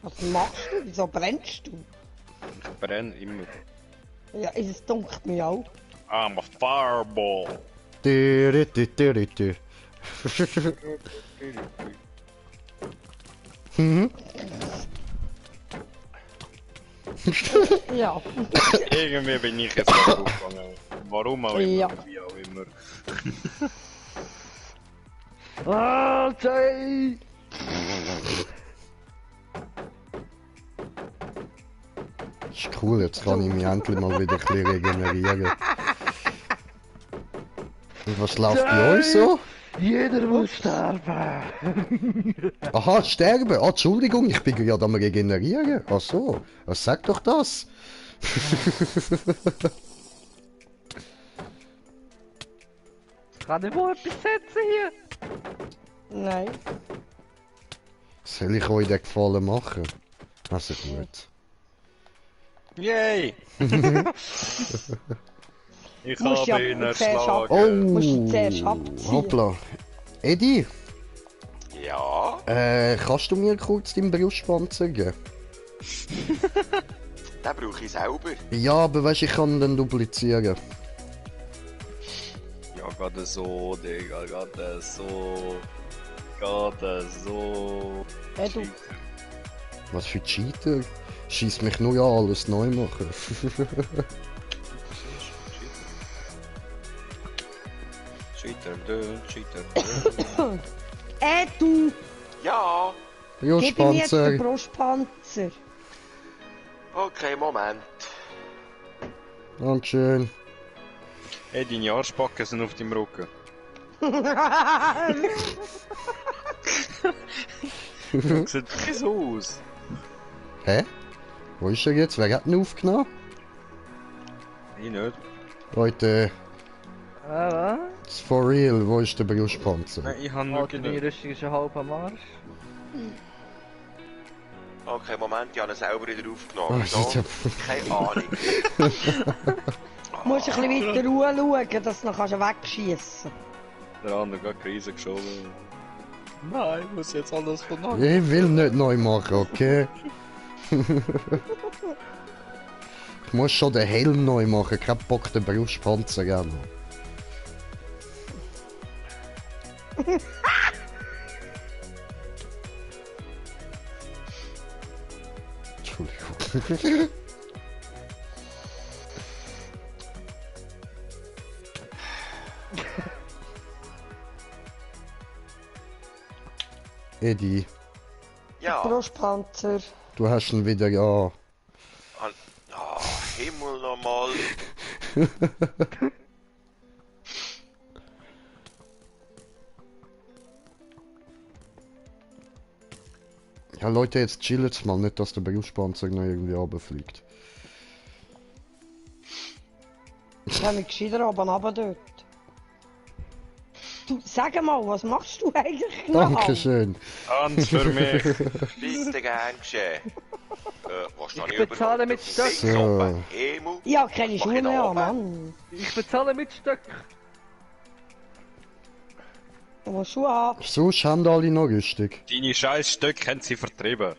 Was machst du? Wieso brennst du? Ich brenne immer. Ja, es dunkelt mich auch. I'm a fireball! Dü, dü, dü, dü, dü. Mhm. Ja. Irgendwie bin ich jetzt da draufgegangen. Warum auch immer, Ja. wie auch immer. Ah, Jay! Ist cool, jetzt kann ich mich endlich mal wieder ein bisschen regenerieren. Und was läuft bei euch so? Jeder muss sterben! Aha, sterben. Ah, Entschuldigung, ich bin gerade am Regenerieren. Ach so, was sagt doch das? Kann ich wohl etwas setzen hier? Nein. Soll ich euch den Gefallen machen? Also gut. Yay! Ich Musst ja habe ihn zuerst erschlagen. Oh, Musst du zuerst abziehen. hoppla. Eddie, Ja, kannst du mir kurz deinen Brustpanzer geben? den brauche ich selber. Ja, aber weißt, ich kann den duplizieren. Ja, gerade so, Digga, gerade so. Gerade so. Hey, du. Was für Cheater? Schieß mich nur an, alles neu machen. Cheater, Cheater. Du! Ja, Gib ihm jetzt den Brustpanzer. Brustpanzer. Okay, Moment. Dankeschön. Hey, deine Arschbacken sind auf deinem Rücken. Sieht wirklich so aus. Hä? Wo ist er jetzt? Wer hat ihn aufgenommen? Ich nicht. Leute, Was? it's for real, wo ist der Brustpanzer? Nein, ich habe Alter, wirklich deine nicht. Rüstung ist ein halber Marsch. Okay, Moment, ich habe ihn selber wieder aufgenommen. Oh, Wieso? ist ja- Keine Ahnung. Du musst ein bisschen weiter schauen, dass du noch wegschiessen Der andere hat die Krise geschoben. Nein, ich muss jetzt alles von neu. Ich will nicht neu machen, okay? Ich muss schon den Helm neu machen, kein Bock den Brustpanzer gerne. Entschuldigung. Eddie, Ja. Brustpanzer. du hast ihn wieder ja. Oh, Himmel nochmal. Ja Leute, jetzt chillet's mal, nicht dass der Brustpanzer noch irgendwie runterfliegt. Ich habe mich gescheiter oben runter dort. Du, sag mal, was machst du eigentlich genau? Dankeschön. Hans für mich. Bitte gern geschehen. Was stehe Ich bezahle mit Stöcken. So. Himmel. Ich habe keine Was mach Schuhe ich da mehr, oben? Mann. Ich bezahle mit Stück. Du musst Schuhe haben. Sonst haben alle noch rüstig. Deine scheiß Stöcke haben sie vertrieben.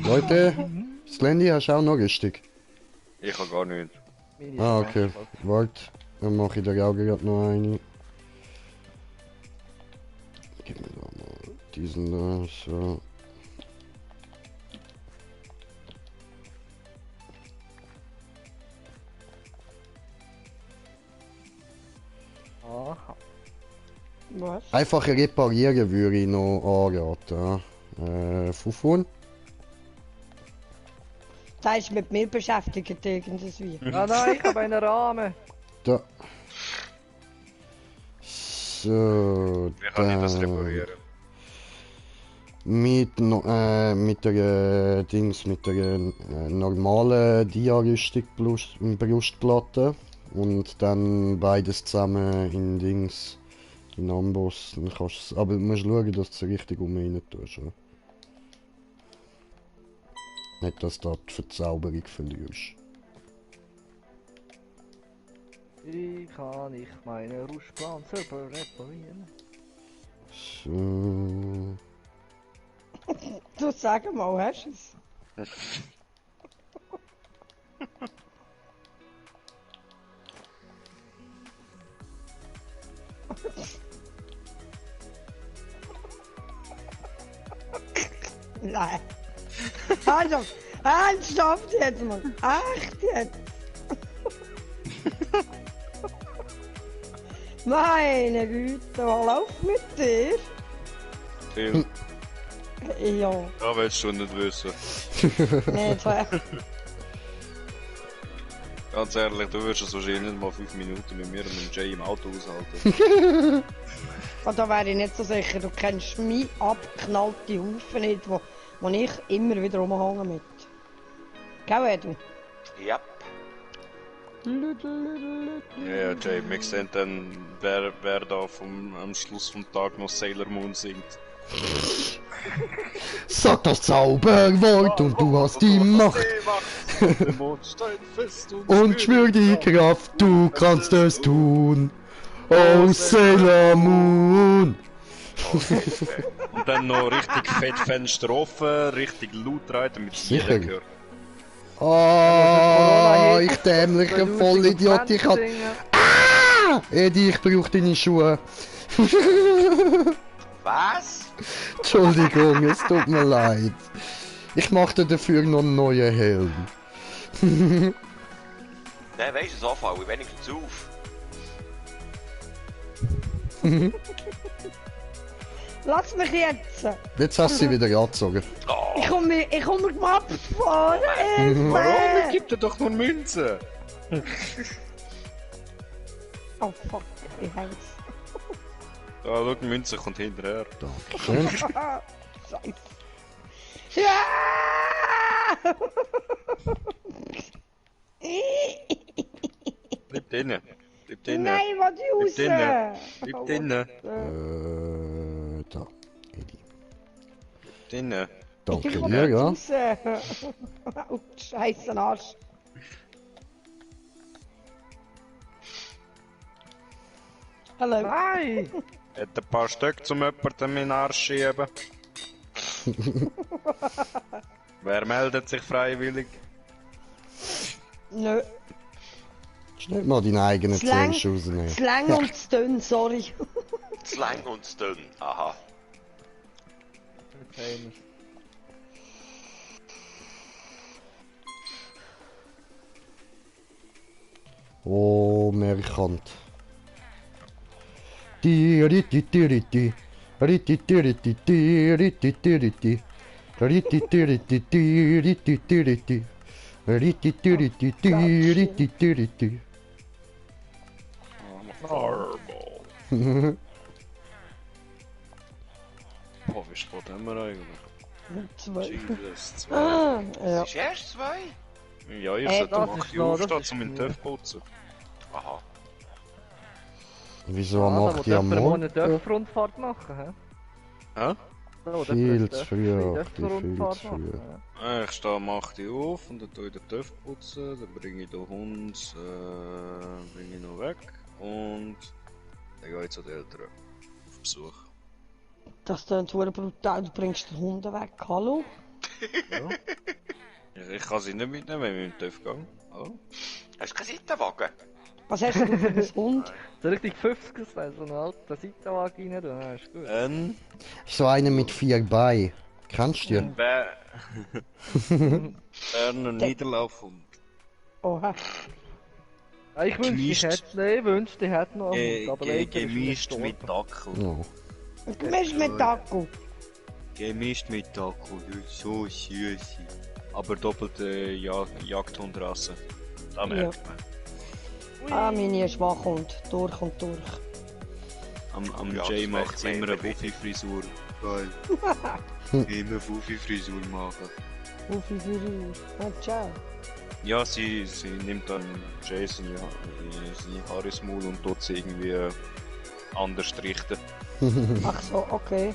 Leute, Slendy hast du auch noch rüstig. Ich habe gar nicht. Meine Ah, okay. Schwester. Warte, dann mache ich dir auch gerade noch eine. Gib mir da mal diesen da, so. Aha. Was? Einfach reparieren würde ich noch anraten. Ja. Fufun? Da ist mit mir beschäftigt, irgendwie. Ah nein, ich habe einen Rahmen. Da. So, Wie kann ich das da. reparieren? Mit, mit der Dings, mit der normalen Dia-Rüstung plus Brustplatte und dann beides zusammen in Dings, in Amboss. Dann kannst aber du musst schauen, dass du es richtig rein tust. Ja. Nicht, dass du da die Verzauberung verlierst. Wie kann ich meine Rustpanzer reparieren? So. Du, sag mal, hast du es? Nein. Also, ernsthaft jetzt mal. Echt jetzt. Meine Güte, was läuft mit dir? Viel. Ja, Da willst du nicht wissen. nicht wahr? Ganz ehrlich, du würdest es wahrscheinlich nicht mal 5 Minuten mit mir und mit Jay im Auto aushalten. Und da wäre ich nicht so sicher. Du kennst meine abgeknallte Haufen nicht, wo ich immer wieder rumhänge mit. Gell, Edu? Ja. Ja, Jay, wir sehen dann, wer da am Schluss vom Tag noch Sailor Moon singt. Sag das Zauberwort und du hast die Macht. Der Mond steht fest Und schwör die Kraft, du kannst es tun. Oh Sailor Moon. Und dann noch richtig fett Fenster offen, richtig laut rein, damit Sicher. jeder hört. Oh, ich dämlicher Vollidiot, ich hab... Ah! Eddie, ich brauch deine Schuhe. Was? Entschuldigung, es tut mir leid. Ich mach dir dafür noch einen neuen Helm. Nein, weisst du, so fall ich wenigstens auf. Lass mich jetzt! Jetzt hast du sie wieder angezogen. Ich komm mir gemappt vor! Warum? Ich geb dir doch nur Münzen. Oh fuck, ich häng's. Da, schau, die Münze kommt hinterher. Schön. Scheiße. Ja! Bleib drinnen. Bleib drinnen. Nein, was raus! drinnen. Bleib drinnen. Da. Edi. Bleib drinnen. Danke Ich komm dir, ja. raus! Oh, Scheiße, Arsch. Hallo. Nein! Hat ein paar Stück zum jemanden in den Arsch schieben. Wer meldet sich freiwillig? Nö. Schnell mal deine eigenen Slang. Zähne rausnehmen. Slang und zu dünn, sorry. Slang und zu dünn. Aha. Jetzt haben wir's. Oh, Merkant. Di ri di di ri di. Ri di di ri di di ri di di ri di. Ri di di ri di di ri di di ri di. Ri di di ri di di ri di di ri di. Fireball. Oh, wie spät haben wir eigentlich? 2. Jesus, 2. Ah, ja. Ist erst 2? Ja, ihr Ey, sollt das um ist 8 noch- Uhr das aufstehen, ist um in den cool. TÜV zu putzen. Aha. Wieso macht ihr am eine Morgen? Dörfrundfahrt machen, hä? Hä? So, Viel dort zu früh, eine Achti, viel Dörfrundfahrt zu früh. machen, ja. Ich stehe um 8 Uhr auf und dann tue ich den TÜV putzen, dann bringe ich den Hund bringe ich noch weg und dann gehe ich zu den Eltern auf Besuch. Das klingt verdammt brutal. Du bringst den Hund weg. Hallo? Ja, ich kann sie nicht mitnehmen, wenn ich mit dem TÜV gehe. Hallo? Hast du keinen Seitenwagen? Was hast du für einen Hund? So richtig 50er Style, so einen alten Seitenwagen rein, ja, ist gut. So eine mit 4 Beinen. Kennst du die? Berner Niederlaufhund. Oha. Ja, ich wünschte, ich hätte noch einen Hund, aber leider ist er Gemischt gestorben. mit Dackel. Oh. Du bist mit Akku. Gemischt mit Dackel, so süß. Aber doppelte Jagdhundrasse. Da merkt man. Ah, meine Schwachhund. Durch und durch. Am Ja, Jay das macht sie merkt immer man eine Wuffi-Frisur. Geil. Immer Wuffi-Frisur machen. Wuffi für Uhr. Ah, ciao. Ja, sie nimmt dann Jay seine Haare ins Maul und tut sie irgendwie anders richten. Ach so, okay.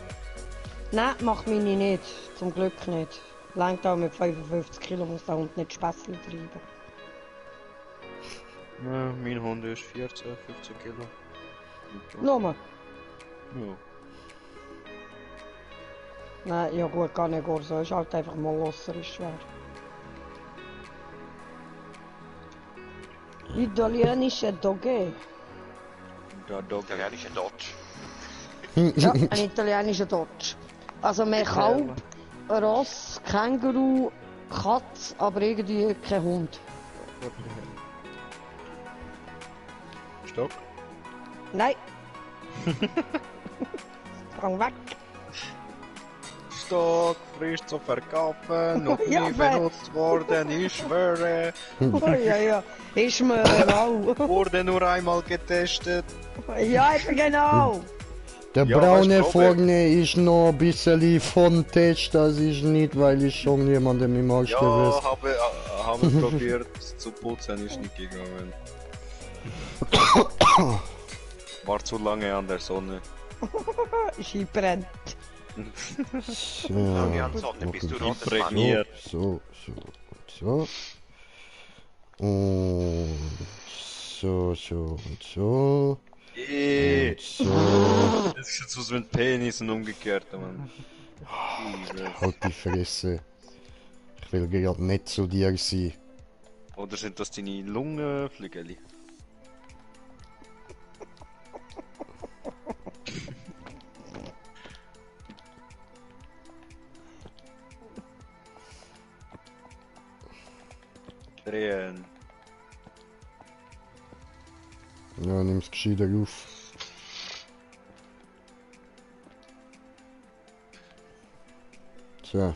Nein, macht meine nicht. Zum Glück nicht. Langt auch mit 55 Kilo, muss der Hund nicht Späßchen treiben. Ja, mein Hund ist 14, 15 Kilo. Nochmal. Ja. Nein, ja gut, gar nicht so. Ist halt einfach mal losser, ist schwer. Italienische Dogge. Der Dog. Italienischer Dodge. Ja, ein italienischer Dodge. Also mehr Kalb, Ross, Känguru, Katz, aber irgendwie kein Hund. Stock. Nein. Sprang weg. Stock, frisch zu verkaufen, noch nie Ja, benutzt worden, ich schwöre. Oh, ja, ja. Ist mir auch. Wurde nur einmal getestet. Ja, eben genau. Der Ja, braune weißt du, Robert? vorne ist noch ein bisschen von Test, das ist nicht, weil ich schon jemandem im Arsch Ja, gewesen. habe probiert zu putzen, ist nicht gegangen. War zu lange an der Sonne. Ski brennt. Lange Ja, an der Sonne, bist du okay. rot. Imprägniert. So. Und so. Und so. Das sieht so aus mit Penis und umgekehrt, Mann. Jesus. Halt die Fresse. Ich will gerade nicht zu dir sein. Oder sind das deine Lungenflügel? Drehen. Ja, nimm's gescheiter auf. So.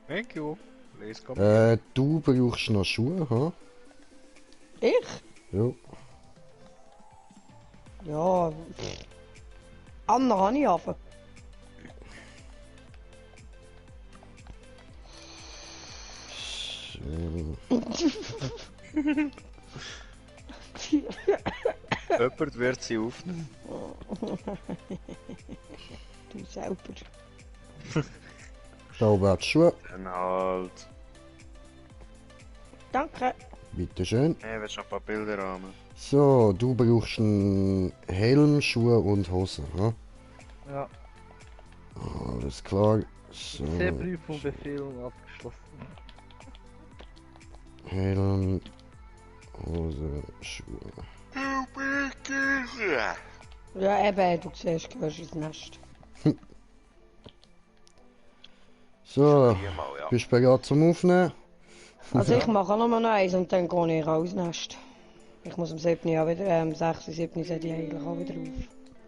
Thank you. Please come. Du brauchst noch Schuhe, ha? Ich? Ja. Ja. Anna habe ich aber. Jemand wird sie aufnehmen. Du selber. Da oben Schuhe. Dann halt. Danke. Bitteschön. Willst du noch ein paar Bilder haben? So, du brauchst einen Helm, Schuhe und Hosen, ha? Ja, Alles klar. So, C-Prüfung, Befehlung abgeschlossen. Helm, Hose, Schuhe. Ja, eben, du siehst, gehörst ins Nest. So, Viermal, ja. bist du bereit zum Aufnehmen? Also ich mache auch noch eins und dann gehe ich raus Nest. Ich muss am 7. ja wieder, 6. 7. sind die eigentlich auch wieder auf.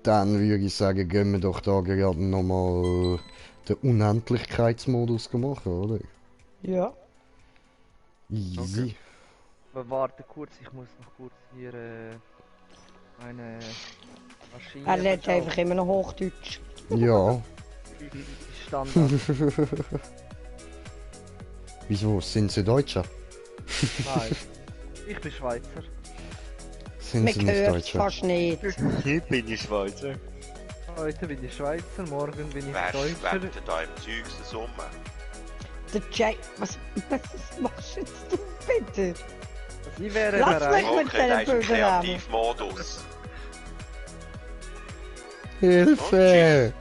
Dann würde ich sagen, gehen wir doch da gerade nochmal den Unendlichkeitsmodus machen, oder? Ja. Easy. Aber warte kurz, ich muss noch kurz hier meine Maschine. Er redet verschalten. einfach immer noch Hochdeutsch. Ja. Standard. Wieso? Sind sie Deutscher? Nein. Ich bin Schweizer. Sind Man sie nicht hört es Deutscher? fast nicht. Hier bin ich Schweizer. Heute bin ich Schweizer, morgen bin ich Wer Deutscher. schwebt denn da im Zeugs der Summe? Der Jay, was machst jetzt du bitte? Ich wäre Lass bereit. mich mit Okay, da diesen ist ein Bildern haben. Kreativmodus. Hilfe!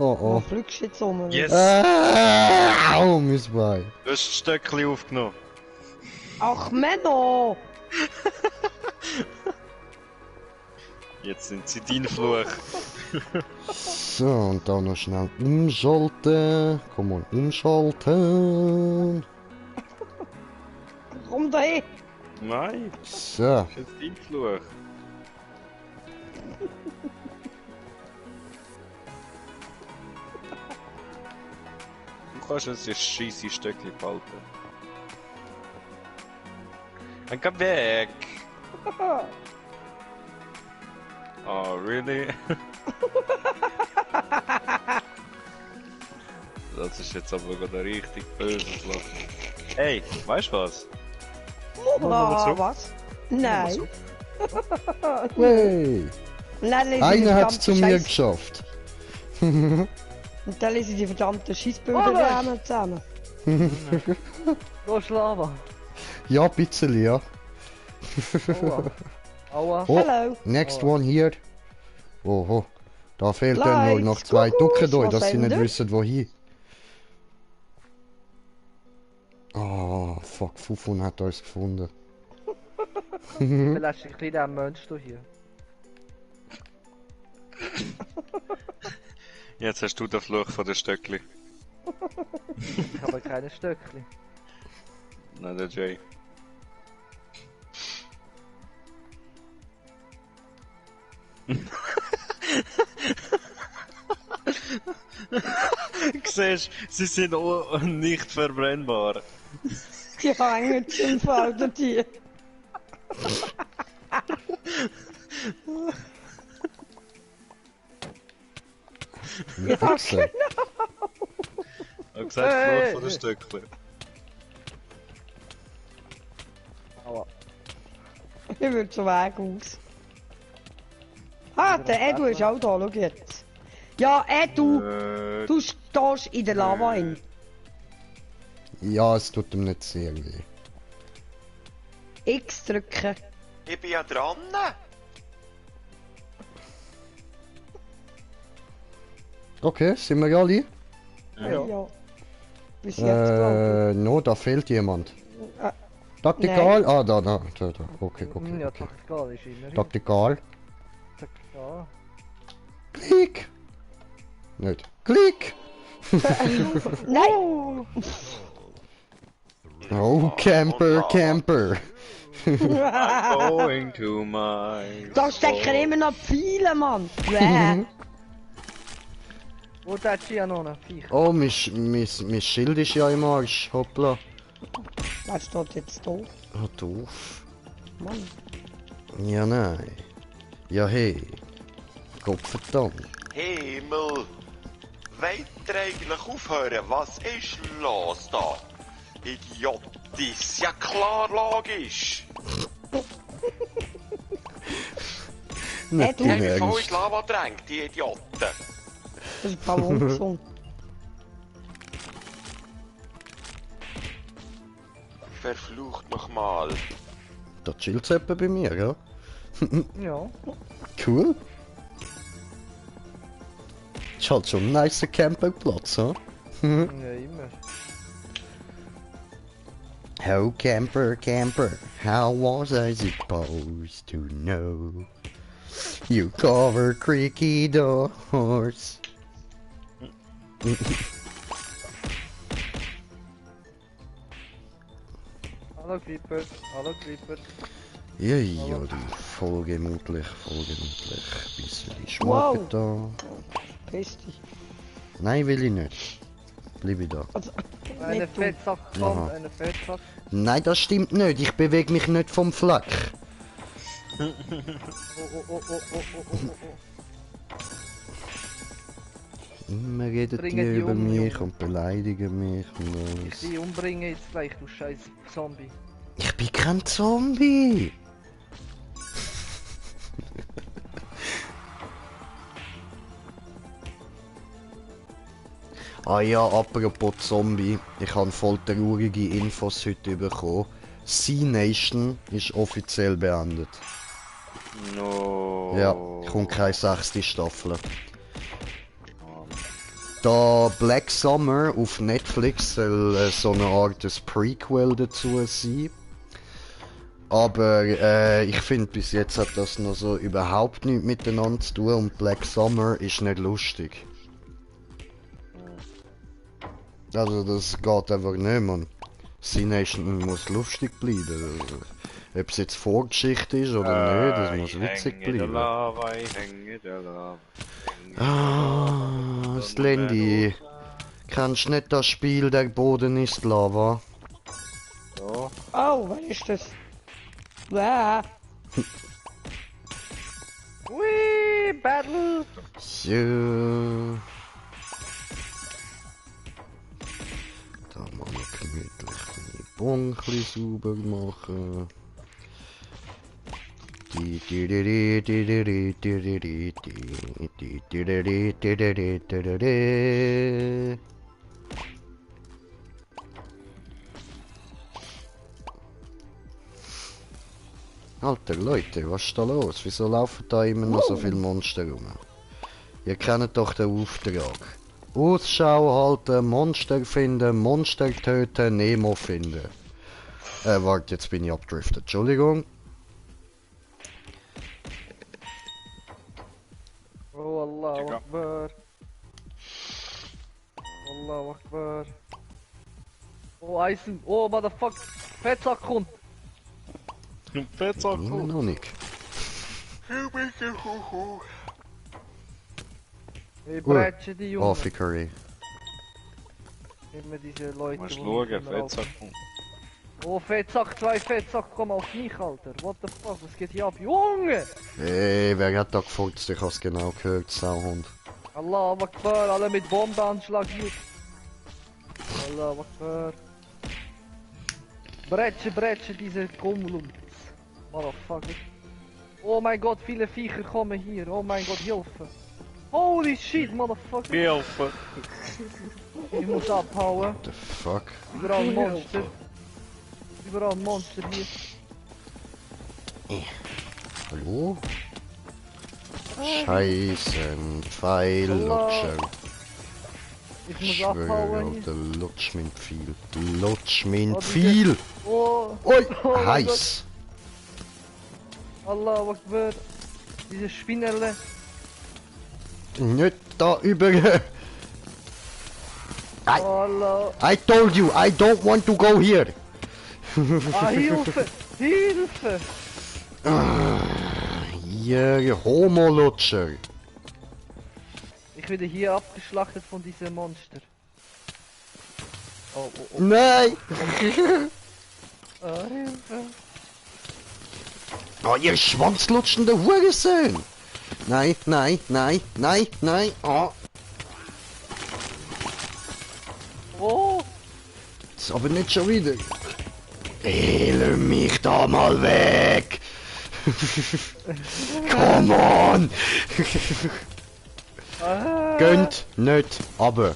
Oh Wo oh. fliegst du jetzt um? Yes! Au, mein Bein. Du hast ein Stöckchen aufgenommen. Ach, Menno! Jetzt sind sie dein Fluch. So, und da noch schnell umschalten. Komm mal, umschalten. Komm da hin! Nein, So. das ist jetzt dein Fluch. Du kannst jetzt das scheisse Stöckchen behalten. Dann geh weg! Oh, really? Das ist jetzt aber gerade ein richtig böses Lachen. Hey, weißt du was? Ah, zurück. was? Nein. Hey. Und dann lese ich die Einer hat es verdammten zu mir Scheiß- geschafft. Und dann lese ich die verdammten Scheissbilder zusammen. Go Schlava. Ja, ein bisschen, ja. Aua. Aua. Oh, Hello. next Oh. one here. Oho. Da fehlt dann Lights, noch zwei Kuckucks, Ducken durch, was dass sie nicht sendet? wissen, wohin. Oh, fuck, Fufun hat uns gefunden. Vielleicht ein kleiner Mensch hier. Jetzt hast du den Fluch von den Stöckli. Ich habe keine Stöckli. Nein, der Jay. Siehst, sie sind auch nicht verbrennbar. Die hängen zum Falten hier. Ja, Wichser. Ich hab gesagt, Hey. Fluch von den Stöckli. Aua. Ich würde so Weg aus. Ah, der Edu ist auch da, schau jetzt. Ja, Edu, du stehst in der Lava hin. Ja, es tut ihm nicht sehr weh. X drücken. Ich bin ja dran. Okay, sind wir alle? Ja. Bis jetzt, glaube No, da fehlt jemand. Äh, Taktikal? Ah, da. Okay, Hm, ja, okay. taktikal ist immerhin. Taktikal. Taktikal. Klick! Nicht. Klick! ich. Nein! Oh, Camper, Camper. I'm going to my... Da stecken immer noch Pfeile, Mann. Bäh. Wo hat sie ja noch ein Viech? Oh, mein Schild ist ja im Arsch. Hoppla. Was steht jetzt da? Ah, doof. Mann. Ja, nein. Ja, hey. Gottverdammt. Himmel! Wollt ihr eigentlich aufhören? Was ist los da? Idiotis! Ja klar, logisch! Nicht du- Die im haben mich voll in Ernst. die Lava gedrängt, die Idioten! Das ist Ballon gesungen. Verflucht nochmal! Da chillt's etwa bei mir, ja? Ja. Cool. Ist halt schon ein nicer Campingplatz, ha? Ja, immer. Oh, camper, camper, how was I supposed to know? You cover creaky doors. Hallo Creeper, hallo Creeper. Ja, ja, du, voll gemütlich, Bisschen Wow. Schmuck da. Richtig. Nein, will ich nicht. Bleib ich da. Also, Eine nicht du. Fettsack Aha. kommt, eine Fettsack. Nein, das stimmt nicht. Ich bewege mich nicht vom Fleck. Oh, oh, oh, oh, oh, oh, oh, oh, oh. Immer reden Bringen die die über um, mich Junge. und beleidigen mich und Ich alles. will umbringen jetzt gleich, du scheiß Zombie. Ich bin kein Zombie. Ah ja, apropos Zombie. Ich habe voll traurige Infos heute bekommen. Sea Nation ist offiziell beendet. No. Ja, kommt keine 6. Staffel. Da Black Summer auf Netflix soll so eine Art des Prequel dazu sein. Aber ich finde, bis jetzt hat das noch so überhaupt nichts miteinander zu tun und Black Summer ist nicht lustig. Also das geht einfach nicht, man. Sea Nation muss lustig bleiben. Also, ob es jetzt Vorgeschichte ist oder nicht, das muss witzig bleiben. Ich hänge in der Lava. Ah, Slendy. Kennst du nicht das Spiel, der Boden ist Lava? Ja. Oh, was ist das? Bäh. Ui, Battle! Ja. Da mal noch gemütlich meine Bunkli sauber machen. Alter Leute, was ist da los? Wieso laufen da immer noch so viele Monster rum? Ihr kennt doch den Auftrag. Ausschau halten, Monster finden, Monster töten, Nemo finden. Warte, jetzt bin ich abgedriftet. Entschuldigung. Oh, Allah Ja. Akbar. Allah Akbar. Oh, Eisen. Oh, motherfuck. Fettsack kommt. Fettsack Immer kommt. noch nicht. Ich bretsche die Junge. Coffee Curry. Immer diese Leute, Musst die schauen, nicht mehr Fettsack kommt. Oh, Fettsack, 2 Fettsack, komm auf mich, Alter. What the fuck, was geht hier ab? Junge! Hey, wer hat da gefurzt? Ich hab's genau gehört, Sauhund. Allah Akbar, alle mit Bombenanschlag hier. Allah Akbar. Bretsche, diese Kumulums. Motherfucker. Oh mein Gott, viele Viecher kommen hier. Oh mein Gott, Hilfe. Holy shit, Motherfucker. Hilfe! Ich muss abhauen. What the fuck? Überall Monster. Überall Monster hier. Hallo? Scheiße, ein Pfeillutscher. Ich muss Ich schwöre, abhauen Alter, hier. lutsch mein Pfeil. Lutsch mein Oh, Pfeil! Oh, Ui, oh mein heiß! Allah Akbar. Diese Spinnerle. Nicht da über... Allah. I told you, I don't want to go here! Ah, Hilfe! Hilfe! Hier, Homo-Lutscher. Ich werde hier abgeschlachtet von diesem Monster. Oh, oh, oh. Nein! Ah, Hilfe! Oh, ihr schwanzlutschende Hurensohn! Nein, nein, nein, nein, nein, oh. Oh! Jetzt aber nicht schon wieder. Ey, lass mich da mal weg! Come on! Ah. Gönnt nicht, aber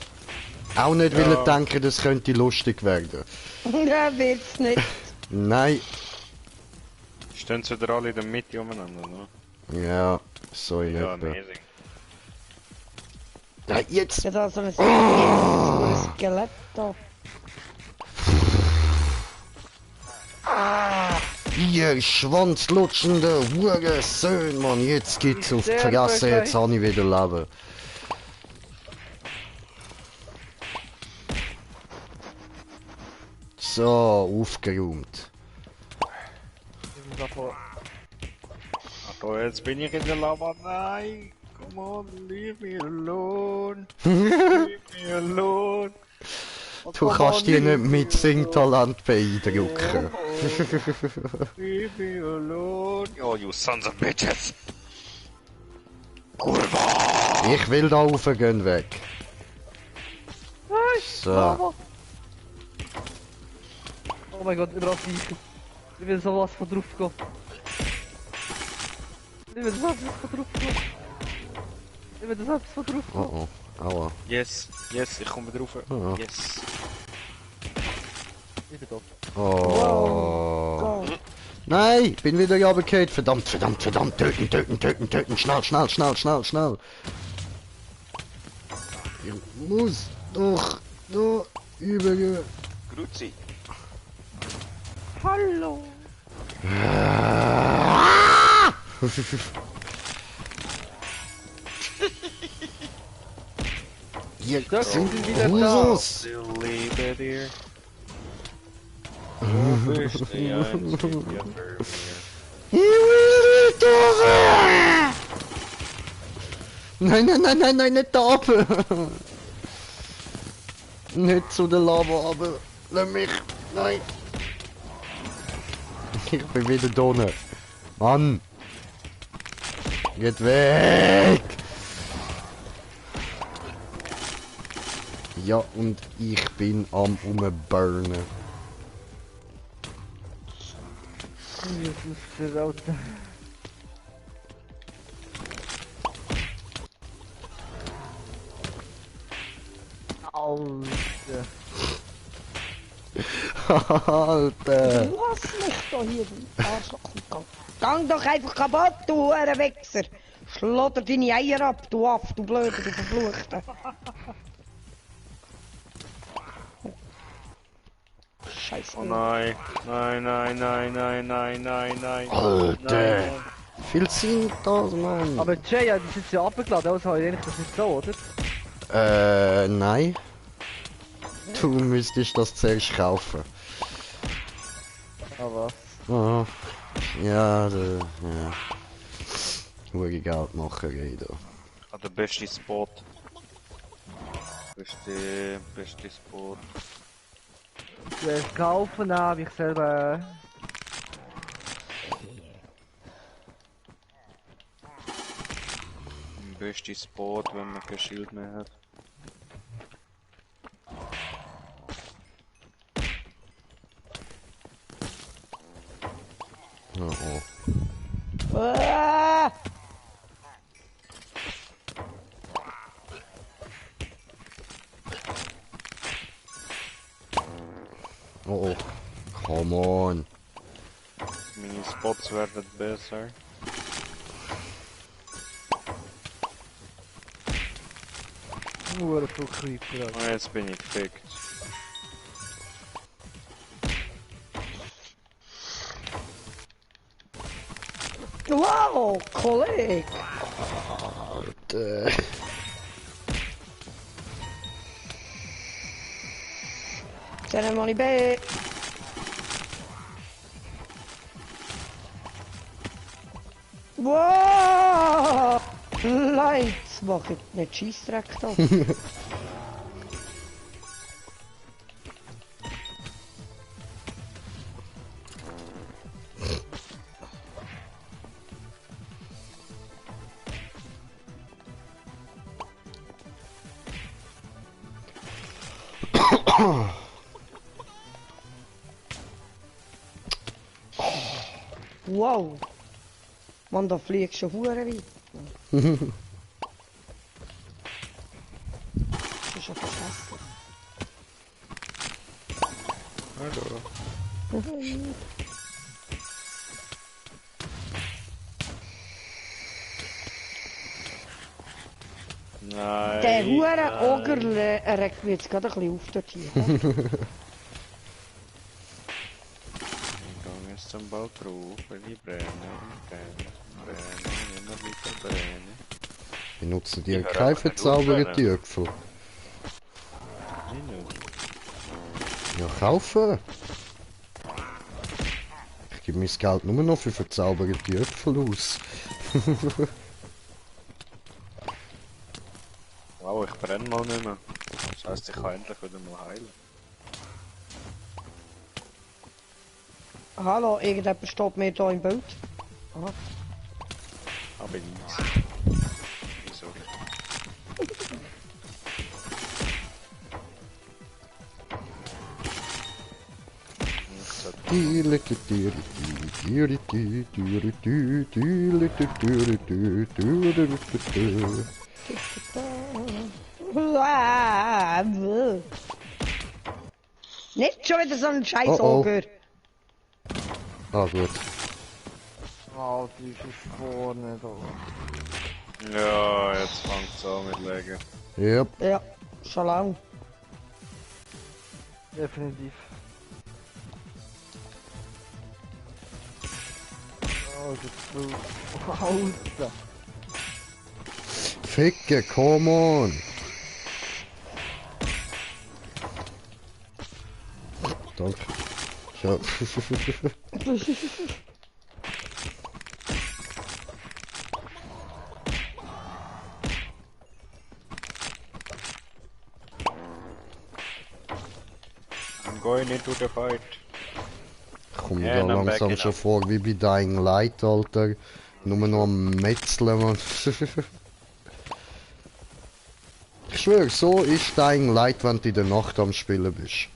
auch nicht, weil Ja. ihr denkt, das könnte lustig werden. Ja, wird's nicht. Nein, Stehen sie wieder alle in der Mitte umeinander, ne? ja, so in Ja, etwa. amazing. Ja, jetzt! Ja, da so ein Skelett da. Ihr schwanzlutschende Hurensohn, Mann, jetzt geht's auf die Fresse, jetzt habe ich wieder Leben. So, aufgeräumt. Ich muss davor. Achtung, jetzt bin ich in der Lava. Nein! Come on, leave me alone! Leave me alone! Du kannst dich nicht mit Singtalent beeindrucken. Leave me alone! Oh, you sons of bitches! Ich will da raufgehen weg. So. Lava. Oh mein Gott, überall Viecher. Ich will sowas von drauf gehen. Ich will sowas von drauf gehen. Ich will sowas von drauf gehen. Oh oh, aua. Yes, yes, ich komme drauf. Oh. Yes. Ich bin tot. Oh. Go. Nein, ich bin wieder runtergefallen. Verdammt, verdammt, verdammt. Töten, töten, töten, töten. Schnell, schnell, schnell, schnell, schnell. Ich muss doch da übergehen. Grüezi. Hallo! Hier Da sind sind wieder Husos. Still leave it here. Wo bist du? Ja, ein Stück, ja, Ich will nicht raus. Nein, nein, nein, nein, nein, nicht da oben. Nicht zu der Lava, aber lass mich. Nein. Ich bin wieder da unten. Mann. Geht weg. Ja, und ich bin am umburnen. Jesus, verdaute. Alter. Alter. Lass mich da hier, du Arschloch. Gang doch einfach kaputt, du Wichser. Schlotter deine Eier ab, du Aff, du Blöder, du Verfluchter. Scheiße. Oh nein, nein, nein, nein, nein, nein, nein, nein. Alter. Nein. Viel sind das, Mann. Aber Jay, ja, die sind ja abgeladen, also habe ich eigentlich das nicht so, oder? Nein. Du müsstest das zuerst kaufen. Aber Oh. Ja, ja. Hure Geldmacherei da. Ah, der beste Spot. Beste Spot. das kaufen habe ich selber. Beste Spot, wenn man kein Schild mehr hat. Oh, oh. Ah! Oh, oh. Come on. Meine Spots werden besser. Nur viel Creeper. Alter. Und jetzt bin ich gefickt. Wow, Kollege. Alter. Zijn er maar niet bij. Wow! Nein, jetzt mach ich nicht Scheissdreck da. Wow! Man, da fliegst schon hure weit. Das ist schon verschässlich. Hallo. Nein. Der hure nein. Oger regt mich jetzt gerade ein bisschen auf dort hier. Ich gehe jetzt zum Ball drauf, weil ich brenne und brenne, immer weiter brenne. Benutzen die Ich höre keine einfach nicht verzauberten aufhören. Türpfel? Ich nicht. Ja, kaufen! Ich gebe mein Geld nur noch für verzauberte Türpfel aus. Wow, ich brenne mal nicht mehr. Das heisst, ich kann endlich wieder mal heilen. Hallo, irgendjemand steht mir hier im Bild. Aha. Aber easy. Wieso nicht? Nicht schon wieder so ein scheiß Oh, oh. Oger. Ah, gut. Oh, die ist vorne da. Ja, jetzt fängt es an mit Legen. Yep. Ja, schon lang. Definitiv. Oh, das ist Alter. Ficke, come on! Danke. Ja. I'm going into the fight. Ich komme Ja, da dann langsam back it schon up. vor wie bei Dying Light, Alter. Nur noch am Metzeln, Mann. Ich schwöre, so ist Dying Light, wenn du in der Nacht am Spielen bist.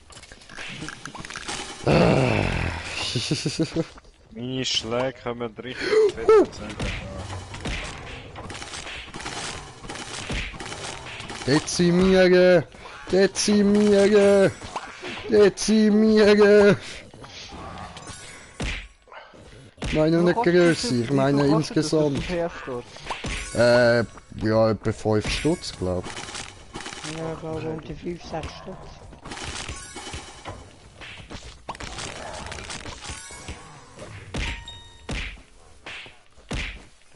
Meine Schläge kommen richtig fett zusammen. Dezimieren! Dezimieren! Dezimieren! Ich meine nicht Größe, ich meine insgesamt. Ja, etwa 5 Stutz, glaub ich. Ja, ich glaube um die 5, 6 Stutz.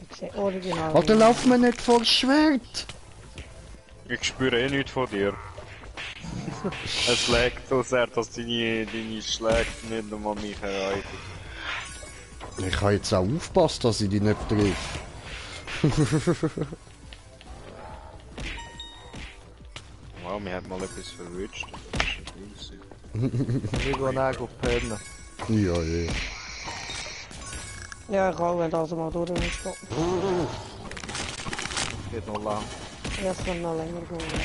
Ich sehe original. Alter, lauf mir nicht vor Schwert! Ich spüre eh nichts von dir. Es schlägt so sehr, dass deine Schläge nicht einmal mich erreichen. Ich habe jetzt auch aufgepasst, dass ich die nicht treffe. Wow, mir hat mal etwas verwünscht. Das ist ein Ich gehe nachher pennen. Ja, eh. Ja, ich auch, wenn das mal durch ist. Geht noch lang. Ja, es kann noch länger gehen.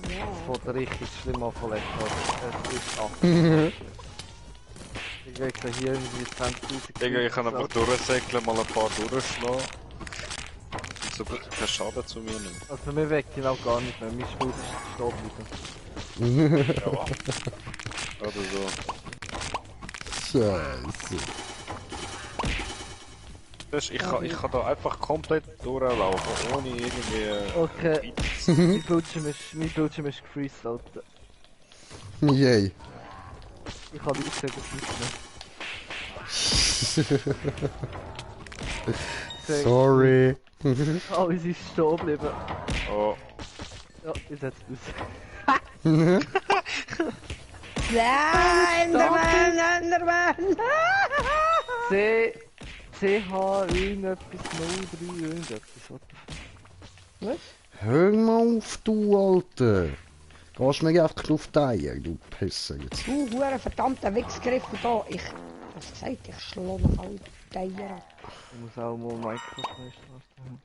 Ja. Von richtig schlimm an verletzt hat. Es ist 8. Ich kriege hier irgendwie 20.000. Digga, ich kann einfach durchsäckeln, mal ein paar durchschlagen. So gut, kein Schaden zu mir nehmen. Also mir weckt ihn auch gar nicht mehr. Mein Fuß ist stehen bleiben. Ja. Oder so. Scheiße. Das ist, ich kann da einfach komplett durchlaufen, ohne irgendwie... Okay. Mein Bildschirm ist gefreezed, Alter. Yay. Ich kann nicht sagen, es Sorry. Alles ist stehen geblieben. Oh, Ja, ich setze es. Enderman, Enderman! C, CH irgendetwas 03 irgendetwas. What the fuck? Hör mal auf, du Alter. Gehst mir einfach auf die Eier, du Pisser jetzt. Du, hure verdammter Wichsgriff da. Was gesagt, ich schlage noch alle die Eier ab. Ich muss auch mal Minecraft-Meisterstraße haben.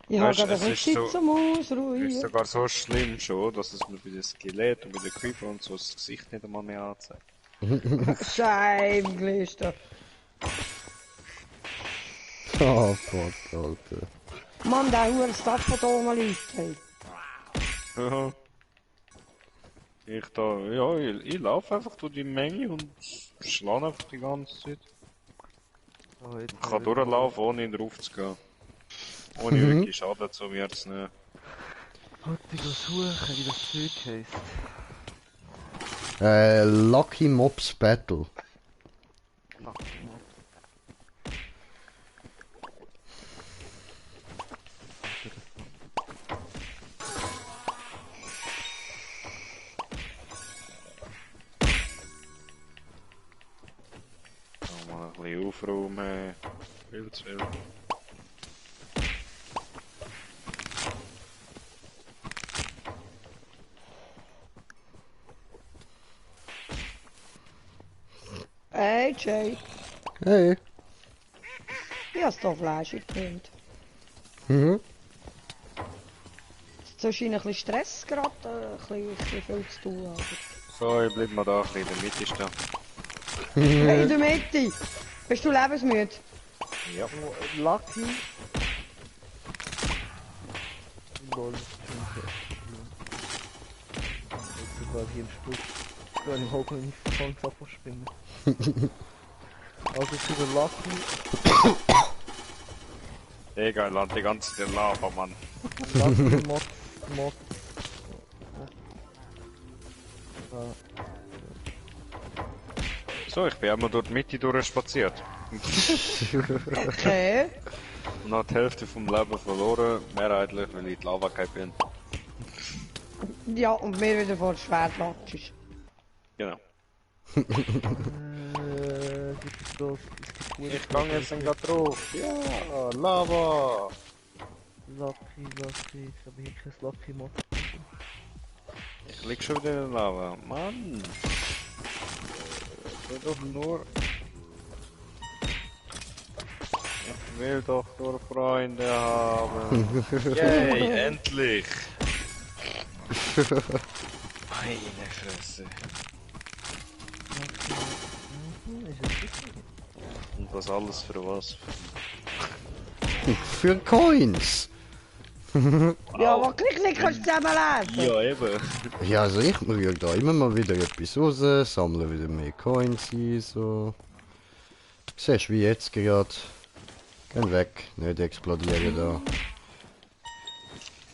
Ich habe Weißt du, gerade ein es bisschen ist Zeit so- zum Ist Ausruhen. sogar so schlimm schon, dass es mir bei den Skelett und bei den Creeper und so das Gesicht nicht einmal mehr anzeigt. Scheibenglister. Oh fuck, Alter. Mann, der hure Stuff von da mal liegt. Hey. Ja. Ich laufe einfach durch die Menge und schlage einfach die ganze Zeit. Oh, jetzt Ich kann durchlaufen, ohne drauf zu gehen. Ohne wirklich Schaden zu mir zu nehmen. Warte, ich gehe suchen, wie das Zeug heisst. Lucky Mobs Battle. Mal ein bisschen aufräumen. Viel zu viel. Hey, Jay. Hey. Ich habe da Fleisch getrennt. Mhm. Es scheint ein bisschen Stress gerade, ein bisschen viel zu tun. Aber... So, ich bleib mal da, ein bisschen in der Mitte stehen. Hey, in der Mitte! Bist du lebensmüde? Ja. Lucky. Lol, das ist schon jetzt sogar hier im Spruch. Ja, im Hocken nicht von Zappo spinnen. Also für den Lucky. Egal, land die ganze Zeit Lava, Mann. Lucky Mod. So, ich bin einmal durch die Mitte durchspaziert. Okay. Und habe die Hälfte vom Leben verloren, mehrheitlich, weil ich in die Lava gefallen bin. Ja, und mir wieder vor das Schwert latschst. Genau. Gibt es das? Es gibt Ich gang jetzt gerade drauf. Ja, Lava! Lucky, ich habe hier kein Lucky Mod. Ich lieg schon wieder in der Lava. Mann! Ich will doch nur... Ich will doch nur Freunde haben. Yay, endlich! Meine Fresse. Ist es richtig? Und das alles für was? Für Coins. Ja, aber klick, kannst du zusammenlesen. Ja, eben. Ja, also ich rühre da immer mal wieder etwas raus, sammle wieder mehr Coins ein, so. Siehst du, wie jetzt gerade. Gehen weg, nicht explodieren da.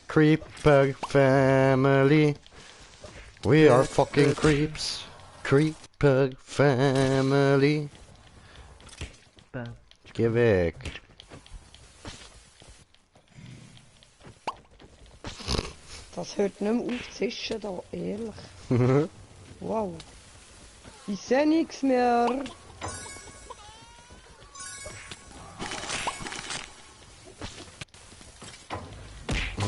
Creeper Family. We are fucking creeps. Creeper Family. Bam. Geh weg. Das hört nicht mehr auf zu zischen da, ehrlich. Wow. Ich seh nichts mehr.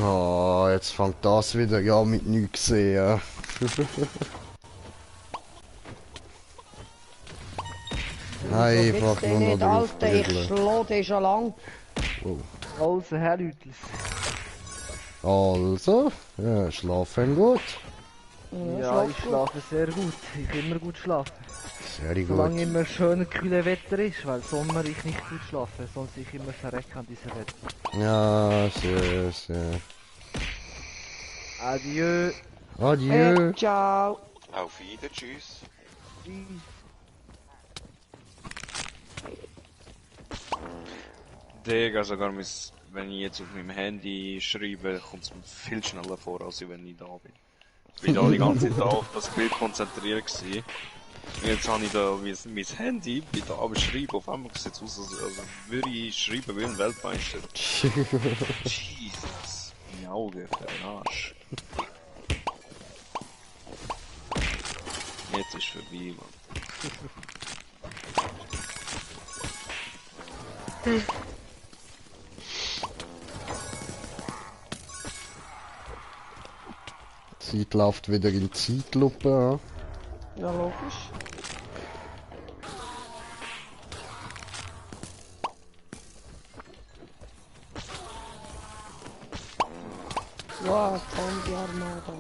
Oh, jetzt fängt das wieder ja mit nichts sehen. Einfach nur noch nicht, Alter, ich draufbügeln. schlage dich schon lang. Also, Herr Lütlis. Also, ja, schlafen gut. Ja, ich schlafe sehr gut. Ich kann immer gut schlafen. Sehr gut. Solange immer schön kühle Wetter ist, weil Sommer ich nicht gut schlafe, sonst ich immer verrecke an diesem Wetter. Ja, sehr, sehr. Adieu. Adieu. Ciao. Auf Wiedersehen, tschüss. Digga, sogar wenn ich jetzt auf meinem Handy schreibe, kommt es mir viel schneller vor, als wenn ich da bin. Ich bin da die ganze Zeit auf das Bild konzentriert gewesen. Und jetzt habe ich da mein Handy, bin da am Schreiben, auf einmal sieht es aus, als würde ich schreiben wie ein Weltmeister. Jesus, meine Augen für den Arsch. Jetzt ist vorbei, Mann. Die Zeit läuft wieder in Zeitlupe. Ja, logisch. Wow, Zombie-Armada.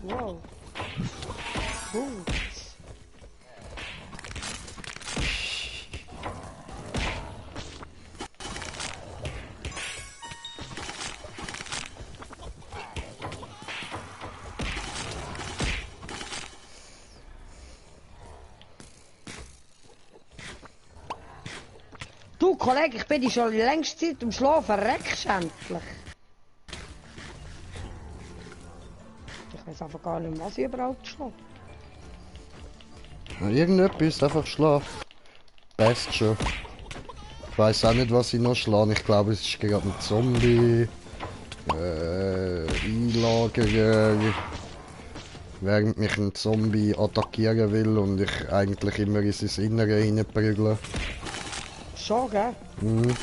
Wow. Gut. Du, Kollege, ich bin dich schon die längste Zeit am Schlafen. Reckst endlich. Ich weiß einfach gar nicht, was ich überhaupt schlafe. Ja, irgendetwas, einfach schlafen. Passt schon. Ich weiß auch nicht, was ich noch schlage. Ich glaube, es ist gerade ein Zombie. Einlagerung. Während mich ein Zombie attackieren will und ich eigentlich immer in sein Innere reinprügle. Schon, gell? Mhm.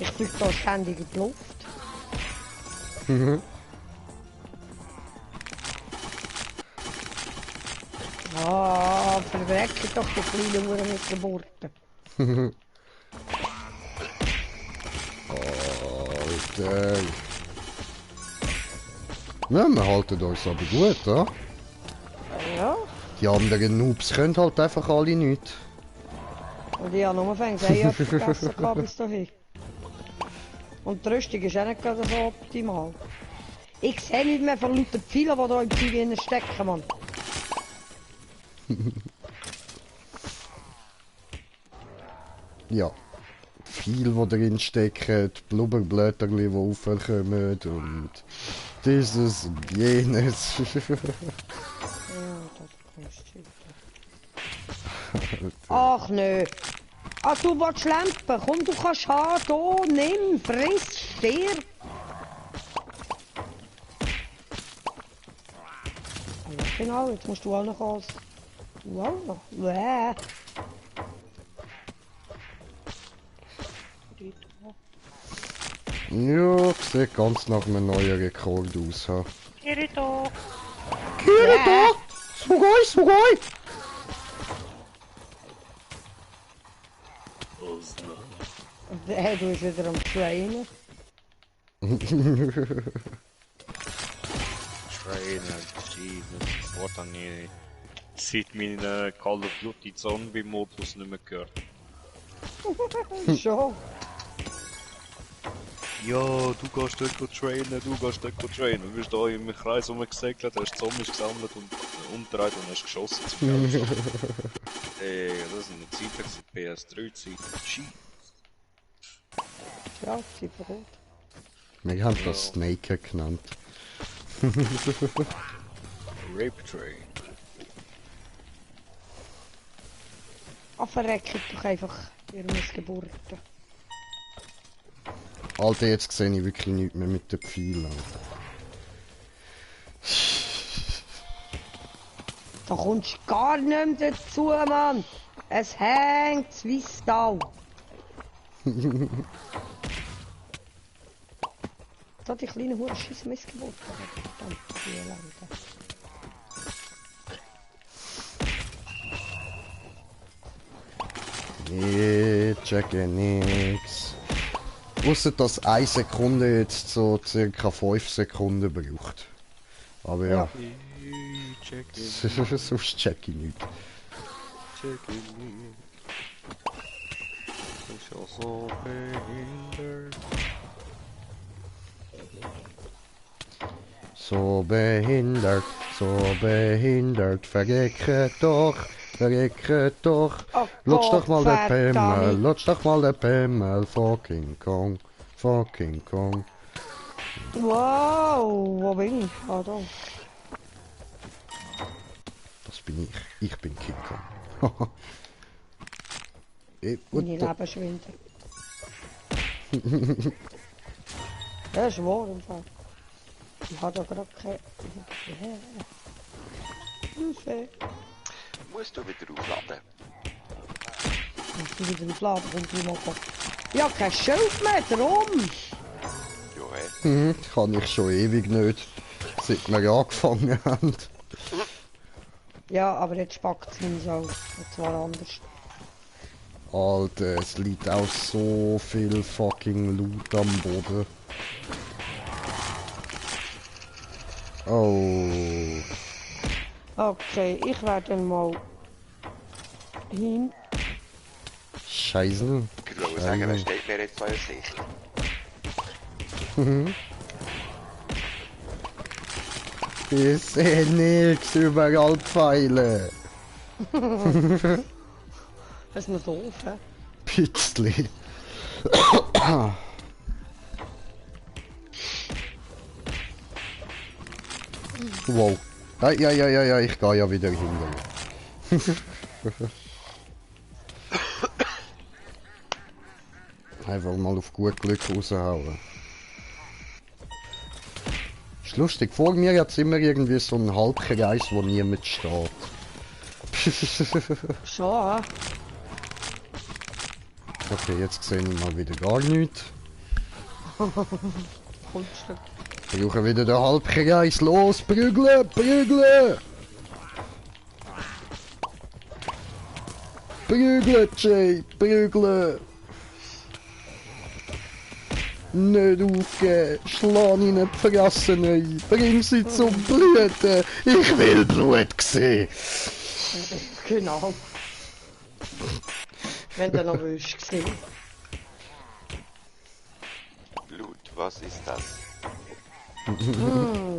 Ich fliege da ständig in die Luft. Mhm. Ah, verwecke doch die kleine Uhr mit Geburten. Alter. Ja, wir halten uns aber gut, ja? Ja, Die anderen Noobs können halt einfach alle nichts. und ich habe nur Eier vergessen gehabt bis dahin. Und die Rüstung ist auch nicht gerade so optimal. Ich sehe nicht mehr von lauter Pfeilen, die da im Zeug stecken, Mann. Ja. Viel, die drin stecken, die Blubberblätter, die raufkommen und dieses und jenes. Ja, das kannst du. Ach nö. Ah, du willst lampen. Komm, du kannst haben. Da, nimm, friss, stirb. Ja, genau, jetzt musst du auch noch was. Du auch noch. Bäh. Ja, sieht ganz nach einem neuen Rekord aus. Ha. Kirito. Kirito! Sugoi, Sugoi! Hey, du bist wieder am Trainen. Trainer, Jesus, das Wort habe ich seit meinem Call of Duty Zombie-Modus nicht mehr gehört. Schon. Ja, du gehst dort trainen, du gehst dort trainen. Du bist da im Kreis rumgesegelt, hast Zombies gesammelt und umgedreht und hast geschossen zum Geld. Ey, das sind die Zeiten, PS3-Zeiten. Shit. Ja, sie verrot. Wir haben das Snaker genannt. Rape Train. Ah, verreckt doch einfach ihr Missgeburten. Alter, jetzt sehe ich wirklich nichts mehr mit den Pfeilen. Da kommst du gar nicht mehr dazu, Mann. Es hängt wie Stau. Da die kleine Hure Scheiße Missgeburt. Verdammt, die Elende. Nee, checke nix. Ausser dass 1 Sekunde jetzt so circa 5 Sekunden braucht. Aber ja, Check sonst check ich nicht. it. Ich auch so behindert. So behindert, verrecke doch. Oh Lutsch doch mal den Pimmel, verdammt. lutsch doch mal den Pimmel, fucking Kong. Wow, wo bin ich? Ah, da. Das bin ich. Ich bin King Kong. Meine Lebensschwinde. Das ist wahr im Fall. Ich habe da gerade keine Hilfe. Musst du wieder aufladen? Ich muss wieder aufladen, kommt jemand. Ich habe kein Schild mehr, darum. Ja, hä? Kann ich schon ewig nicht. Seit wir angefangen haben. Ja, aber jetzt packt es nicht so. Und zwar anders. Alter, es liegt auch so viel fucking Loot am Boden. Oh. Okay, ich werde dann mal hin. Scheiße. Ich wollte sagen, was steht mir jetzt vor der Sicht? Ich sehe nichts, überall Pfeile. Das ist noch doof, hä? Pitzli. Wow. Ja, ich gehe ja wieder hinter. Einfach mal auf gut Glück raushauen. Ist lustig, vor mir hat es immer irgendwie so einen Halbkreis, wo niemand steht. Schon, hä? Okay, jetzt sehe ich mal wieder gar nichts. Kunststück. Wir brauchen wieder den Halbkreis. Los, prügeln, prügeln! Prügeln, Jay, prügeln! Nicht aufgeben, schlag in die Fresse rein, bring sie zum Bluten! Ich will Blut sehen! Genau. Wenn du noch willst, gesehen. Blut, was ist das?